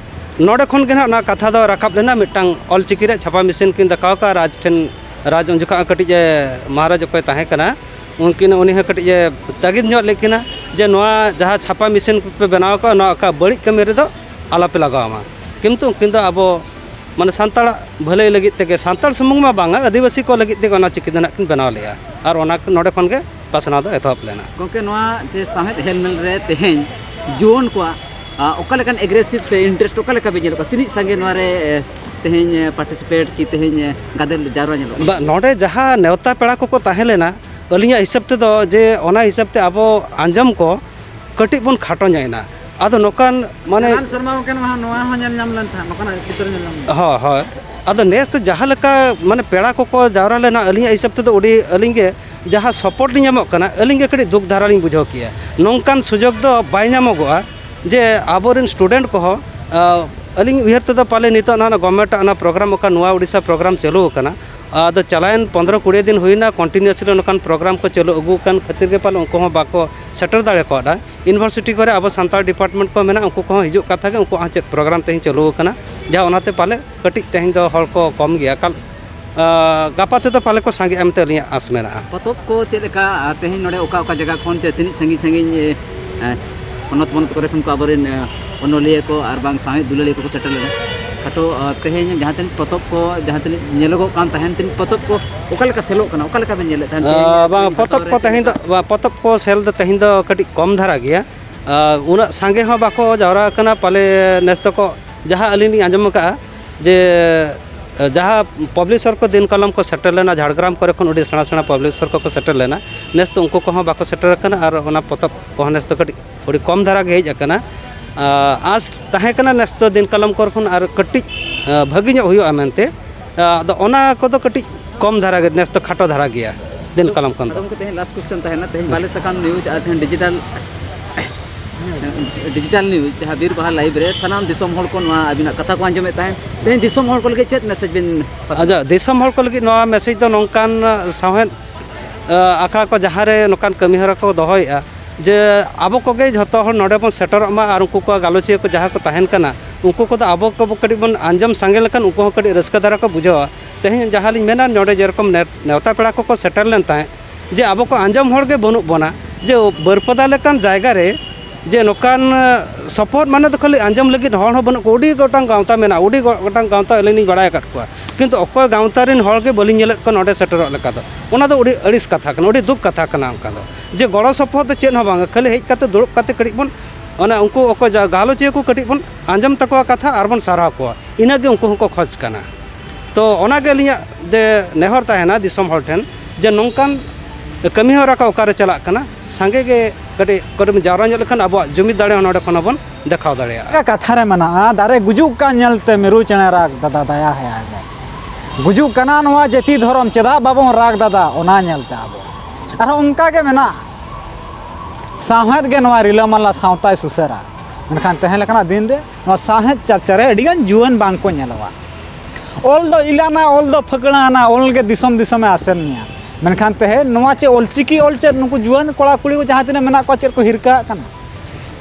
ᱱᱚᱰᱮ ᱠᱷᱚᱱ ᱜᱮ ᱱᱟᱦᱟᱜ ᱚᱱᱟ ᱠᱟᱛᱷᱟ ᱫᱚ ᱨᱟᱠᱟᱵ ᱞᱮᱱᱟ, ᱢᱤᱫᱴᱟᱝ ᱚᱞᱪᱤᱠᱤ ᱨᱮᱭᱟᱜ ᱪᱷᱟᱯᱟ ᱢᱮᱥᱤᱱ ᱠᱤᱱ ᱫᱮᱠᱷᱟᱣ ᱠᱟᱜᱼᱟ᱾ ᱨᱟᱡᱽ ᱴᱷᱮᱱ, ᱨᱟᱡᱽ ᱩᱱ ᱡᱚᱠᱷᱟᱜ ᱠᱟᱹᱴᱤᱡ ᱮ, ᱢᱚᱦᱟᱨᱟᱡᱽ ᱚᱠᱚᱭ ᱛᱟᱦᱮᱸ ᱠᱟᱱᱟ, ᱩᱱᱠᱤᱱ, ᱩᱱᱤ ᱦᱚᱸ ᱠᱟᱹᱴᱤᱡ ᱮ ᱛᱟᱹᱜᱤᱫ ᱧᱚᱜ ᱞᱮᱫ ᱠᱤᱱᱟ ᱡᱮ ᱱᱚᱣᱟ ᱡᱟᱦᱟᱸ ᱪᱷᱟᱯᱟ ᱢᱮᱥᱤᱱ ᱠᱚᱯᱮ ᱵᱮᱱᱟᱣ ᱠᱟᱜᱼᱟ, ᱱᱚᱣᱟ ᱚᱠᱟ ᱵᱟᱹᱲᱤᱡ ᱠᱟᱹᱢᱤ ᱨᱮᱫᱚ ᱟᱞᱚᱯᱮ ᱞᱟᱜᱟᱣ ᱢᱟ᱾ ᱠᱤᱱᱛᱩ ᱩᱱᱠᱤᱱ ᱫᱚ ᱟᱵᱚ ᱢᱟᱱᱮ ᱥᱟᱱᱛᱟᱲᱟᱜ ᱵᱷᱟᱹᱞᱟᱹᱭ ᱞᱟᱹᱜᱤᱫ ᱛᱮᱜᱮ, ᱥᱟᱱᱛᱟᱲ ᱥᱩᱢᱩᱝ ᱢᱟ ᱵᱟᱝᱟ, ᱟᱹᱫᱤᱵᱟᱹᱥᱤ ᱠᱚ ᱞᱟᱹᱜᱤᱫ ᱛᱮᱜᱮ ᱚᱱᱟ ᱪᱤᱠᱤ ᱫᱚ ᱱᱟᱜ ᱠᱤᱱ ᱵᱮᱱᱟᱣ ᱞᱮᱜᱼᱟ᱾ ᱟᱨ ᱚᱱᱟ ᱱᱚᱰᱮ ᱠᱷᱚᱱ ᱜᱮ ᱯᱟᱥᱱᱟᱣ ᱫᱚ ᱮᱛᱚᱦᱚᱵ ᱞᱮᱱᱟ᱾ ᱜᱚᱢᱠᱮ, ᱱᱚᱣᱟ ᱡᱮ ᱥᱟᱶᱦᱮᱫ ᱦᱮᱞᱢᱮᱞ ᱨᱮ ᱛᱮᱦᱮᱧ ᱡᱩᱣᱟᱹᱱ ᱠᱚᱣᱟᱜ, ᱟ, ᱚᱠᱟ ᱞᱮᱠᱟᱱ ᱮᱜᱽᱨᱮᱥᱤᱵᱷ ᱥᱮ ᱤᱱᱴᱟᱨᱮᱥᱴ ᱚᱠᱟ ᱞᱮᱠᱟ ᱵᱤᱱ ᱧᱮᱞᱚᱜ ᱠᱟᱱᱟ? ᱛᱤᱱᱟᱹᱜ ᱥᱟᱸᱜᱮ ᱱᱚᱣᱟ ᱨᱮ, ᱮ, ᱛᱮᱦᱮᱧ, ᱮ, ᱯᱟᱨᱴᱤᱥᱤᱯᱮᱴ ᱠᱤ ᱛᱮᱦᱮᱧ, ᱮ, ᱜᱟᱫᱮᱞ ᱡᱟᱣᱨᱟ ᱧᱮᱞᱚᱜ ᱠᱟᱱᱟ? ᱵᱟ, ᱱᱚᱰᱮ ᱡᱟᱦᱟᱸ ᱱᱮᱣᱛᱟ ᱯᱮᱲᱟ ᱠᱚᱠᱚ ᱛᱟᱦᱮᱸ ᱞᱮᱱᱟ, ᱟᱹᱞᱤᱧᱟᱜ ᱦᱤᱥᱟᱹᱵ ᱛᱮᱫᱚ ᱡᱮ ᱚᱱᱟ ᱦᱤᱥᱟᱹᱵ ᱛᱮ ᱟᱵᱚ ᱟᱸᱡᱚᱢ ᱠᱚ ᱠᱟᱹᱴᱤᱡ ᱵᱚᱱ ᱠᱷᱟᱴᱚ ᱧᱚᱜ ᱮᱱᱟ᱾ ᱟᱫᱚ ᱱᱚᱝᱠᱟᱱ ᱢᱟᱱᱮ ᱪᱟᱞᱟᱣᱮᱱ ᱥᱮᱨᱢᱟ ᱜᱚᱢᱠᱮ ᱱᱚᱣᱟ, ᱱᱚᱣᱟ ᱦᱚᱸ ᱧᱮᱞ ᱧᱟᱢ ᱞᱮᱱ ᱛᱟᱦᱮᱸᱫ, ᱱᱚᱝᱠᱟᱱᱟᱜ ᱪᱤᱛᱟᱹᱨ ᱧᱮᱞ ᱧᱟᱢ ᱞᱮᱱᱟ᱾ ᱦᱳᱭ, ᱦᱳᱭ᱾ ᱟᱫᱚ ᱱᱮᱥ ᱫᱚ ᱡᱟᱦᱟᱸ ᱞᱮᱠᱟ ᱢᱟᱱᱮ ᱯᱮᱲᱟ ᱠᱚᱠᱚ ᱡᱟᱣᱨᱟ ᱞᱮᱱᱟ, ᱟᱹᱞᱤᱧᱟᱜ ᱦᱤᱥᱟᱹᱵ ᱛᱮᱫᱚ ᱟᱹᱰᱤ, ᱟᱹᱞᱤᱧ ᱜᱮ ᱡᱟᱦᱟᱸ ᱥᱟᱯᱳᱨᱴ ᱞᱤᱧ ᱧᱟᱢᱚᱜ ᱠᱟᱱᱟ, ᱟᱹᱞᱤᱧ ᱜᱮ ᱠᱟᱹᱴᱤᱡ ᱫᱩᱠ ᱫᱷᱟᱨᱟ ᱞᱤᱧ ᱵᱩᱡᱷᱟᱹᱣ ᱠᱮᱜᱼᱟ᱾ ᱱᱚᱝᱠᱟᱱ ᱥᱩᱡᱳᱜᱽ ᱫᱚ ᱵᱟᱭ ᱧᱟᱢᱚᱜᱚᱜᱼᱟ ᱡᱮ ᱟᱵᱚᱨᱮᱱ ᱥᱴᱩᱰᱮᱱᱴ ᱠᱚᱦᱚᱸ, ᱟ, ᱟᱹᱞᱤᱧ ᱩᱭᱦᱟᱹᱨ ᱛᱮᱫᱚ ᱯᱟᱞᱮ ᱱᱤᱛᱚᱜ ᱱᱚᱣᱟ ᱜᱚᱵᱷᱢᱮᱱᱴᱟᱜ ᱚᱱᱟ ᱯᱨᱳᱜᱨᱟᱢ, ᱚᱠᱟ ᱱᱚᱣᱟ ᱩᱰᱤᱥᱟ ᱯᱨᱳᱜᱨᱟᱢ ᱪᱟᱹᱞᱩ ᱟᱠᱟᱱᱟ, ᱟᱫᱚ ᱪᱟᱞᱟᱣᱮᱱ ᱯᱚᱱᱫᱽᱨᱚ ᱠᱩᱲᱤ ᱫᱤᱱ ᱦᱩᱭᱱᱟ, ᱠᱚᱱᱴᱤᱱᱤᱭᱩᱥᱞᱤ ᱱᱚᱝᱠᱟᱱ ᱯᱨᱳᱜᱨᱟᱢ ᱠᱚ ᱪᱟᱹᱞᱩ ᱟᱹᱜᱩ ᱟᱠᱟᱱ ᱠᱷᱟᱹᱛᱤᱨ ᱜᱮ ᱯᱟᱞᱮ ᱩᱱᱠᱩ ᱦᱚᱸ ᱵᱟᱠᱚ ᱥᱮᱴᱮᱨ ᱫᱟᱲᱮ ᱠᱟᱣᱫᱟ᱾ ᱤᱭᱩᱱᱤᱵᱷᱟᱨᱥᱤᱴᱤ ᱠᱚᱨᱮ ᱟᱵᱚ ᱥᱟᱱᱛᱟᱲ ᱰᱤᱯᱟᱨᱴᱢᱮᱱᱴ ᱠᱚ ᱢᱮᱱᱟᱜᱼᱟ, ᱩᱱᱠᱩ ᱠᱚᱦᱚᱸ ᱦᱤᱡᱩᱜ ᱠᱟᱛᱷᱟ ᱜᱮ, ᱩᱱᱠᱩᱣᱟᱜ ᱦᱚᱸ ᱪᱮᱫ ᱯᱨᱳᱜᱨᱟᱢ ᱛᱮᱦᱮᱧ ᱪᱟᱹᱞᱩ ᱟᱠᱟᱱᱟ, ᱡᱟᱦᱟᱸ ᱚᱱᱟᱛᱮ ᱯᱟᱞᱮ ᱠᱟᱹᱴᱤᱡ ᱛᱮᱦᱮᱧ ᱫᱚ ᱦᱚᱲ ᱠᱚ ᱠᱚᱢ ᱜᱮᱭᱟ᱾ ᱠᱟᱞ-, ᱟ, ᱜᱟᱯᱟ ᱛᱮᱫᱚ ᱯᱟᱞᱮ ᱠᱚ ᱥᱟᱸᱜᱮᱜᱼᱟ ᱢᱮᱱᱛᱮ ᱟᱹᱞᱤᱧᱟᱜ ᱟᱸᱥ ᱢᱮᱱᱟᱜᱼᱟ᱾ ᱯᱚᱛᱚᱵ ᱠᱚ ᱪᱮᱫ ᱞᱮᱠᱟ, ᱟ, ᱛᱮᱦᱮᱧ ᱱᱚᱰᱮ ᱚᱠᱟ ᱚᱠᱟ ᱡᱟᱭᱜᱟ ᱠᱷᱚᱱ ᱪᱮ ᱛᱤᱱᱟᱹᱜ ᱥᱟᱺᱜᱤᱧ ᱥᱟᱺᱜᱤᱧ, ᱮ, ᱮ, ᱯᱚᱱᱚᱛ ᱯᱚᱱᱚᱛ ᱠᱚᱨᱮ ᱠᱷᱚᱱ ᱠᱚ ᱟᱵᱚᱨᱮᱱ, ᱮ, ᱚᱱᱚᱞᱤᱭᱟᱹ ᱠᱚ ᱟᱨ ᱵᱟᱝ ᱥᱟᱶᱦᱮᱫ ᱫᱩᱞᱟᱹᱲᱤᱭᱟᱹ ᱠᱚᱠᱚ ᱥᱮᱴᱮᱨ ᱞᱮᱱᱟ? ᱠᱷᱟᱴᱚ, ᱟ, ᱛᱮᱦᱮᱧ ᱡᱟᱦᱟᱸ ᱛᱤᱱᱟᱹᱜ ᱯᱚᱛᱚᱵ ᱠᱚ, ᱡᱟᱦᱟᱸ ᱛᱤᱱᱟᱹᱜ ᱧᱮᱞᱚᱜᱚᱜ ᱠᱟᱱ ᱛᱟᱦᱮᱱ, ᱛᱤᱱᱟᱹᱜ ᱯᱚᱛᱚᱵ ᱠᱚ ᱚᱠᱟ ᱞᱮᱠᱟ ᱥᱮᱞᱚᱜ ᱠᱟᱱᱟ, ᱚᱠᱟ ᱞᱮᱠᱟ ᱵᱮᱱ ᱧᱮᱞᱮᱫ ᱛᱟᱦᱮᱱ? ᱟ, ᱛᱮᱦᱮᱧ ᱵᱟᱝ, ᱛᱮᱦᱮᱧ ᱯᱚᱛᱚᱵ ᱦᱟᱛᱟᱣ ᱠᱚ ᱨᱮ ᱛᱮᱦᱮᱧ ᱫᱚ, ᱪᱮᱫ ᱞᱮᱠᱟ? ᱵᱟ, ᱯᱚᱛᱚᱵ ᱠᱚ ᱥᱮᱞ ᱫᱚ ᱛᱮᱦᱮᱧ ᱫᱚ ᱠᱟᱹᱴᱤᱡ ᱠᱚᱢ ᱫᱷᱟᱨᱟ ᱜᱮᱭᱟ᱾ ᱟ, ᱩᱱᱟᱹᱜ ᱥᱟᱸᱜᱮ ᱦᱚᱸ ᱵᱟᱠᱚ ᱡᱟᱣᱨᱟ ᱟᱠᱟᱱᱟ ᱯᱟᱞᱮ ᱱᱮᱥ ᱫᱚᱠᱚ, ᱡᱟᱦᱟᱸ ᱟᱹᱞᱤᱧ ᱞᱤᱧ ᱟᱸᱡᱚᱢ ᱟᱠᱟᱫᱼᱟ ᱡᱮ, ᱟ, ᱡᱟᱦᱟᱸ ᱯᱟᱵᱽᱞᱤᱥᱚᱨ ᱠᱚ ᱫᱤᱱ ᱠᱟᱞᱚᱢ ᱠᱚ ᱥᱮᱴᱮᱨ ᱞᱮᱱᱟ, ᱡᱷᱟᱲᱜᱨᱟᱢ ᱠᱚᱨᱮ ᱠᱷᱚᱱ ᱟᱹᱰᱤ ᱥᱮᱬᱟ ᱥᱮᱬᱟ ᱯᱟᱵᱽᱞᱤᱥᱚᱨ ᱠᱚᱠᱚ ᱥᱮᱴᱮᱨ ᱞᱮᱱᱟ, ᱱᱮᱥ ᱫᱚ ᱩᱱᱠᱩ ᱠᱚᱦᱚᱸ ᱵᱟᱠᱚ ᱥᱮᱴᱮᱨ ᱟᱠᱟᱱᱟ᱾ ᱟᱨ ᱚᱱᱟ ᱯᱚᱛᱚᱵ ᱠᱚᱦᱚᱸ ᱱᱮᱥ ᱫᱚ ᱠᱟᱹᱴᱤᱡ ᱟᱹᱰᱤ ᱠᱚᱢ ᱫᱷᱟᱨᱟ ᱜᱮ ᱦᱮᱡ ᱟᱠᱟᱱᱟ᱾ ᱟᱸᱥ ᱛᱟᱦᱮᱸ ᱠᱟᱱᱟ ᱱᱮᱥ ᱫᱚ ᱫᱤᱱ ᱠᱟᱞᱚᱢ ᱠᱚᱨᱮ ᱠᱷᱚᱱ ᱟᱨ ᱠᱟᱹᱴᱤᱡ ᱵᱷᱟᱹᱜᱤ ᱧᱚᱜ ᱦᱩᱭᱩᱜᱼᱟ ᱢᱮᱱᱛᱮ᱾ ᱟᱫᱚ ᱚᱱᱟ ᱠᱚᱫᱚ ᱠᱟᱹᱴᱤᱡ ᱠᱚᱢ ᱫᱷᱟᱨᱟ ᱜᱮ, ᱱᱮᱥ ᱫᱚ ᱠᱷᱟᱴᱚ ᱫᱷᱟᱨᱟ ᱜᱮᱭᱟ ᱫᱤᱱ ᱠᱟᱞᱚᱢ ᱠᱷᱚᱱ ᱫᱚ᱾ ᱟᱫᱚ ᱜᱚᱢᱠᱮ, ᱛᱮᱦᱮᱧ ᱞᱟᱥᱴ ᱠᱚᱥᱪᱮᱱ ᱛᱟᱦᱮᱱᱟ᱾ ᱛᱮᱦᱮᱧ ᱵᱟᱞᱮ ᱥᱟᱠᱟᱢ ᱱᱤᱭᱩᱡᱽ ᱟᱨ ᱛᱮᱦᱮᱧ ᱰᱤᱡᱤᱴᱟᱞ ᱰᱤᱡᱤᱴᱟᱞ ᱱᱤᱭᱩᱡᱽ, ᱡᱟᱦᱟᱸ ᱵᱤᱨ ᱵᱟᱦᱟ ᱞᱟᱭᱤᱵᱷ ᱨᱮ ᱥᱟᱱᱟᱢ ᱫᱤᱥᱚᱢ ᱦᱚᱲ ᱠᱚ ᱱᱚᱣᱟ ᱟᱹᱵᱤᱱᱟᱜ ᱠᱟᱛᱷᱟ ᱠᱚ ᱟᱸᱡᱚᱢᱮᱫ ᱛᱟᱦᱮᱸᱫ, ᱛᱮᱦᱮᱧ ᱫᱤᱥᱚᱢ ᱦᱚᱲ ᱠᱚ ᱞᱟᱹᱜᱤᱫ ᱪᱮᱫ ᱢᱮᱥᱮᱡᱽ ᱵᱤᱱ ᱯᱟᱥᱱᱟᱣᱟ? ᱟᱪᱪᱷᱟ, ᱫᱤᱥᱚᱢ ᱦᱚᱲ ᱠᱚ ᱞᱟᱹᱜᱤᱫ ᱱᱚᱣᱟ ᱢᱮᱥᱮᱡᱽ ᱫᱚ ᱱᱚᱝᱠᱟᱱ, ᱥᱟᱶᱦᱮᱫ ᱟᱠᱷᱲᱟ ᱠᱚ ᱡᱟᱦᱟᱸ ᱨᱮ ᱱᱚᱝᱠᱟᱱ ᱠᱟᱹᱢᱤ ᱦᱚᱨᱟ ᱠᱚ ᱫᱚᱦᱚᱭᱮᱫᱼᱟ, ᱡᱮ ᱟᱵᱚ ᱠᱚᱜᱮ ᱡᱷᱚᱛᱚ ᱦᱚᱲ ᱱᱚᱰᱮ ᱵᱚᱱ ᱥᱮᱴᱮᱨᱚᱜ ᱢᱟ ᱟᱨ ᱩᱱᱠᱩ ᱠᱚᱣᱟᱜ ᱜᱟᱞᱚᱪᱤᱭᱟᱹ ᱠᱚ ᱡᱟᱦᱟᱸ ᱠᱚ ᱛᱟᱦᱮᱱ ᱠᱟᱱᱟ, ᱩᱱᱠᱩ ᱠᱚᱫᱚ ᱟᱵᱚ ᱠᱚᱵᱚ ᱠᱟᱹᱴᱤᱡ ᱵᱚᱱ ᱟᱸᱡᱚᱢ ᱥᱟᱸᱜᱮ ᱞᱮᱠᱷᱟᱱ ᱩᱱᱠᱩ ᱦᱚᱸ ᱠᱟᱹᱴᱤᱡ ᱨᱟᱹᱥᱠᱟᱹ ᱫᱷᱟᱨᱟ ᱠᱚ ᱵᱩᱡᱷᱟᱹᱣᱟ᱾ ᱛᱮᱦᱮᱧ ᱡᱟᱦᱟᱸ ᱞᱤᱧ ᱢᱮᱱᱟ, ᱱᱚᱰᱮ ᱡᱮᱨᱚᱠᱚᱢ ᱱᱮ- ᱱᱮᱣᱛᱟ ᱯᱮᱲᱟ ᱠᱚᱠᱚ ᱥᱮᱴᱮᱨ ᱞᱮᱱ ᱛᱟᱦᱮᱸᱫ, ᱡᱮ ᱟᱵᱚ ᱠᱚ ᱟᱸᱡᱚᱢ ᱦᱚᱲ ᱜᱮ ᱵᱟᱹᱱᱩᱜ ᱵᱚᱱᱟ, ᱡᱮ ᱵᱟᱹᱨᱯᱟᱫᱟ ᱞᱮᱠᱟᱱ ᱡᱟᱭᱜᱟ ᱨᱮ ᱡᱮ ᱱᱚᱝᱠᱟᱱ ᱥᱚᱯᱚᱦᱚᱫ ᱢᱟᱱᱮ ᱫᱚ ᱠᱷᱟᱹᱞᱤ ᱟᱸᱡᱚᱢ ᱞᱟᱹᱜᱤᱫ ᱦᱚᱲ ᱦᱚᱸ ᱵᱟᱹᱱᱩᱜ ᱠᱚᱣᱟ᱾ ᱟᱹᱰᱤ ᱜᱚᱴᱟᱝ ᱜᱟᱶᱛᱟ ᱢᱮᱱᱟᱜᱼᱟ, ᱟᱹᱰᱤ ᱜᱚᱴᱟᱝ ᱜᱟᱶᱛᱟ ᱟᱹᱞᱤᱧ ᱞᱤᱧ ᱵᱟᱲᱟᱭ ᱟᱠᱟᱫ ᱠᱚᱣᱟ, ᱠᱤᱱᱛᱩ ᱚᱠᱚᱭ ᱜᱟᱶᱛᱟ ᱨᱮᱱ ᱦᱚᱲ ᱜᱮ ᱵᱟᱹᱞᱤᱧ ᱧᱮᱞᱮᱫ ᱠᱚᱣᱟ ᱱᱚᱰᱮ ᱥᱮᱴᱮᱨᱚᱜ ᱞᱮᱠᱟ ᱫᱚ᱾ ᱚᱱᱟ ᱫᱚ ᱟᱹᱰᱤ ᱟᱹᱲᱤᱥ ᱠᱟᱛᱷᱟ ᱠᱟᱱᱟ, ᱟᱹᱰᱤ ᱫᱩᱠ ᱠᱟᱛᱷᱟ ᱠᱟᱱᱟ᱾ ᱚᱱᱠᱟ ᱫᱚ ᱡᱮ ᱜᱚᱲᱚ ᱥᱚᱯᱚᱦᱚᱫ ᱫᱚ ᱪᱮᱫ ᱦᱚᱸ ᱵᱟᱝᱟ, ᱠᱷᱟᱹᱞᱤ ᱦᱮᱡ ᱠᱟᱛᱮ ᱫᱩᱲᱩᱵ ᱠᱟᱛᱮ ᱠᱟᱹᱴᱤᱡ ᱵᱚᱱ, ᱚᱱᱟ ᱩᱱᱠᱩ ᱚᱠᱚᱭ ᱡᱟ- ᱜᱟᱞᱚᱪᱤᱭᱟᱹ ᱠᱚ ᱠᱟᱹᱴᱤᱡ ᱵᱚᱱ ᱟᱸᱡᱚᱢ ᱛᱟᱠᱚᱣᱟ ᱠᱟᱛᱷᱟ ᱟᱨ ᱵᱚᱱ ᱥᱟᱨᱦᱟᱣ ᱠᱚᱣᱟ, ᱤᱱᱟᱹᱜᱮ ᱩᱱᱠᱩ ᱦᱚᱸᱠᱚ ᱠᱷᱚᱡᱽ ᱠᱟᱱᱟ᱾ ᱛᱚ ᱚᱱᱟᱜᱮ ᱟᱹᱞᱤᱧᱟᱜ ᱡᱮ ᱱᱮᱦᱚᱨ ᱛᱟᱦᱮᱱᱟ ᱫᱤᱥᱚᱢ ᱦᱚᱲ ᱴᱷᱮᱱ, ᱡᱮ ᱱᱚᱝᱠᱟᱱ ᱠᱟᱹᱢᱤ ᱦᱚᱨᱟ ᱠᱚ ᱚᱠᱟᱨᱮ ᱪᱟᱞᱟᱜ ᱠᱟᱱᱟ, ᱥᱟᱸᱜᱮ ᱜᱮ ᱠᱟᱹᱴᱤᱡ ᱠᱟᱹᱴᱤᱡ ᱡᱟᱣᱨᱟ ᱧᱚᱜ ᱞᱮᱠᱷᱟᱱ ᱟᱵᱚᱣᱟᱜ ᱡᱩᱢᱤᱫ ᱫᱟᱲᱮ ᱦᱚᱸ ᱱᱚᱰᱮ ᱠᱷᱚᱱ ᱦᱚᱸᱵᱚᱱ ᱫᱮᱠᱷᱟᱣ ᱫᱟᱲᱮᱭᱟᱜᱼᱟ᱾ ᱠᱟᱛᱷᱟ ᱨᱮ ᱢᱮᱱᱟᱜᱼᱟ, ᱫᱟᱨᱮ ᱜᱩᱡᱩᱜ ᱠᱟᱱ ᱧᱮᱞᱛᱮ ᱢᱤᱨᱩ ᱪᱮᱬᱮ ᱨᱟᱜᱽ ᱫᱟᱫᱟ ᱫᱟᱭᱟ ᱦᱟᱭᱟᱭ ᱢᱮ᱾ ᱜᱩᱡᱩᱜ ᱠᱟᱱᱟ ᱱᱚᱣᱟ ᱡᱟᱹᱛᱤ ᱫᱷᱚᱨᱚᱢ, ᱪᱮᱫᱟᱜ ᱵᱟᱵᱚᱱ ᱨᱟᱜᱽ ᱫᱟᱫᱟ, ᱚᱱᱟ ᱧᱮᱞᱛᱮ ᱟᱵᱚ᱾ ᱟᱨᱦᱚᱸ ᱚᱱᱠᱟ ᱜᱮ ᱢᱮᱱᱟᱜᱼᱟ, ᱥᱟᱶᱦᱮᱫ ᱜᱮ ᱱᱚᱣᱟ ᱨᱤᱞᱟᱹᱢᱟᱞᱟ ᱥᱟᱶᱛᱟᱭ ᱥᱩᱥᱟᱹᱨᱟ᱾ ᱢᱮᱱᱠᱷᱟᱱ ᱛᱮᱦᱮᱧ ᱞᱮᱠᱟᱱᱟᱜ ᱫᱤᱱ ᱨᱮ ᱱᱚᱣᱟ ᱥᱟᱶᱦᱮᱫ ᱪᱟᱨᱪᱟ ᱨᱮ ᱟᱹᱰᱤᱜᱟᱱ ᱡᱩᱣᱟᱹᱱ ᱵᱟᱝ ᱠᱚ ᱧᱮᱞᱚᱜᱼᱟ᱾ ᱚᱞ ᱫᱚ ᱤᱞᱟᱱᱟ, ᱚᱞ ᱫᱚ ᱯᱷᱟᱹᱠᱲᱟᱹ ᱟᱱᱟ, ᱚᱞ ᱜᱮ ᱫᱤᱥᱚᱢ ᱫᱤᱥᱚᱢᱮ ᱟᱥᱮᱱ ᱢᱮᱭᱟ᱾ ᱢᱮᱱᱠᱷᱟᱱ ᱛᱮᱦᱮᱧ ᱱᱚᱣᱟ ᱪᱮ ᱚᱞᱪᱤᱠᱤ ᱚᱞ ᱪᱮᱫ ᱱᱩᱠᱩ ᱡᱩᱣᱟᱹᱱ ᱠᱚᱲᱟ ᱠᱩᱲᱤ ᱠᱚ ᱡᱟᱦᱟᱸ ᱛᱤᱱᱟᱹᱜ ᱢᱮᱱᱟᱜ ᱠᱚᱣᱟ, ᱪᱮᱫ ᱠᱚ ᱦᱤᱨᱠᱟᱹ ᱟᱜ ᱠᱟᱱᱟ?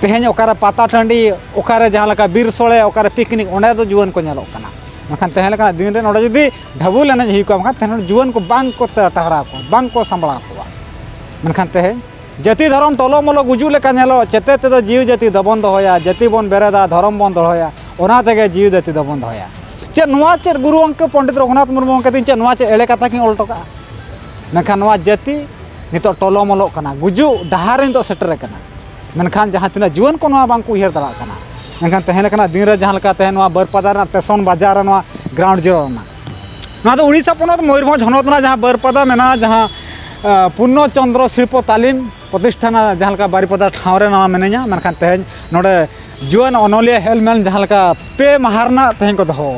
ᱛᱮᱦᱮᱧ ᱚᱠᱟᱨᱮ ᱯᱟᱛᱟ ᱴᱟᱺᱰᱤ, ᱚᱠᱟᱨᱮ ᱡᱟᱦᱟᱸ ᱞᱮᱠᱟ ᱵᱤᱨ ᱥᱳᱲᱮ, ᱚᱠᱟᱨᱮ ᱯᱤᱠᱱᱤᱠ, ᱚᱸᱰᱮ ᱫᱚ ᱡᱩᱣᱟᱹᱱ ᱠᱚ ᱧᱮᱞᱚᱜ ᱠᱟᱱᱟ᱾ ᱢᱮᱱᱠᱷᱟᱱ ᱛᱮᱦᱮᱧ ᱞᱮᱠᱟᱱᱟᱜ ᱫᱤᱱ ᱨᱮ ᱱᱚᱰᱮ ᱡᱩᱫᱤ ᱰᱷᱟᱹᱵᱩᱞ ᱮᱱᱮᱡ ᱦᱩᱭ ᱠᱚᱜᱼᱟ, ᱢᱮᱱᱠᱷᱟᱱ ᱛᱮᱦᱮᱧ ᱡᱩᱣᱟᱹᱱ ᱠᱚ ᱵᱟᱝ ᱠᱚ ᱴᱟᱦᱨᱟᱣ ᱠᱚᱣᱟ, ᱵᱟᱝ ᱠᱚ ᱥᱟᱢᱵᱲᱟᱣ ᱠᱚᱣᱟ᱾ ᱢᱮᱱᱠᱷᱟᱱ ᱛᱮᱦᱮᱧ ᱡᱟᱹᱛᱤ ᱫᱷᱚᱨᱚᱢ ᱴᱚᱞᱚ ᱢᱚᱞᱚ ᱜᱩᱡᱩᱜ ᱞᱮᱠᱟ ᱧᱮᱞᱚᱜ, ᱪᱮᱛᱮ ᱛᱮᱫᱚ ᱡᱤᱣᱤ ᱡᱟᱹᱛᱤ ᱫᱚᱵᱚᱱ ᱫᱚᱦᱚᱭᱟ, ᱡᱟᱹᱛᱤ ᱵᱚᱱ ᱵᱮᱨᱮᱫᱟ, ᱫᱷᱚᱨᱚᱢ ᱵᱚᱱ ᱫᱚᱦᱚᱭᱟ, ᱚᱱᱟ ᱛᱮᱜᱮ ᱡᱤᱣᱤ ᱡᱟᱹᱛᱤ ᱫᱚᱵᱚᱱ ᱫᱚᱦᱚᱭᱟ᱾ ᱪᱮᱫ ᱱᱚᱣᱟ ᱪᱮᱫ ᱜᱩᱨᱩ ᱜᱚᱢᱠᱮ ᱯᱚᱱᱰᱤᱛ ᱨᱚᱜᱷᱩᱱᱟᱛᱷ ᱢᱩᱨᱢᱩ ᱜᱚᱢᱠᱮ ᱛᱤᱧ ᱪᱮᱫ ᱱᱚᱣᱟ ᱪᱮᱫ ᱮᱲᱮ ᱠᱟᱛᱷᱟ ᱠᱤᱱ ᱚᱞ ᱦᱚᱴᱚ ᱠᱟᱜᱼᱟ? ᱢᱮᱱᱠᱷᱟᱱ ᱱᱚᱣᱟ ᱡᱟᱹᱛᱤ ᱱᱤᱛᱚᱜ ᱴᱚᱞᱚ ᱢᱚᱞᱚᱜ ᱠᱟᱱᱟ, ᱜᱩᱡᱩᱜ ᱰᱟᱦᱟᱨ ᱨᱮ ᱱᱤᱛᱚᱜ ᱥᱮᱴᱮᱨ ᱟᱠᱟᱱᱟ᱾ ᱢᱮᱱᱠᱷᱟᱱ ᱡᱟᱦᱟᱸ ᱛᱤᱱᱟᱹᱜ ᱡᱩᱣᱟᱹᱱ ᱠᱚ ᱱᱚᱣᱟ ᱵᱟᱝ ᱠᱚ ᱩᱭᱦᱟᱹᱨ ᱫᱟᱲᱮᱭᱟᱜ ᱠᱟᱱᱟ, ᱢᱮᱱᱠᱷᱟᱱ ᱛᱮᱦᱮᱧ ᱞᱮᱠᱟᱱᱟᱜ ᱫᱤᱱ ᱨᱮ ᱡᱟᱦᱟᱸ ᱞᱮᱠᱟ ᱛᱮᱦᱮᱧ ᱱᱚᱣᱟ ᱵᱟᱹᱨᱯᱟᱫᱟ ᱨᱮᱱᱟᱜ ᱴᱮᱥᱚᱱ ᱵᱟᱡᱟᱨ ᱨᱮ ᱱᱚᱣᱟ ᱜᱨᱟᱣᱩᱱᱰ ᱡᱤᱨᱳ ᱨᱮᱱᱟᱜ, ᱱᱚᱣᱟ ᱫᱚ ᱩᱲᱤᱥᱥᱟ ᱯᱚᱱᱚᱛ ᱢᱚᱭᱩᱨᱵᱷᱚᱸᱡᱽ ᱦᱚᱱᱚᱛ ᱨᱮᱱᱟᱜ ᱡᱟᱦᱟᱸ ᱵᱟᱹᱨᱯᱟᱫᱟ ᱢᱮᱱᱟᱜᱼᱟ, ᱡᱟᱦᱟᱸ ᱟᱸ, ᱯᱩᱨᱱᱚ ᱪᱚᱱᱫᱨᱚ ᱥᱤᱞᱯᱚ ᱛᱟᱞᱤᱢ ᱯᱨᱚᱛᱤᱥᱴᱷᱟᱱ ᱡᱟᱦᱟᱸ ᱞᱮᱠᱟ ᱵᱟᱨᱤᱯᱟᱫᱟ ᱴᱷᱟᱶ ᱨᱮ ᱱᱚᱣᱟ ᱢᱤᱱᱟᱹᱧᱟ, ᱢᱮᱱᱠᱷᱟᱱ ᱛᱮᱦᱮᱧ ᱱᱚᱰᱮ ᱡᱩᱣᱟᱹᱱ ᱚᱱᱚᱞᱤᱭᱟᱹ ᱦᱮᱞᱢᱮᱞ ᱡᱟᱦᱟᱸ ᱞᱮᱠᱟ ᱯᱮ ᱢᱟᱦᱟ ᱨᱮᱱᱟᱜ ᱛᱮᱦᱮᱧ ᱠᱚ ᱫᱚᱦᱚ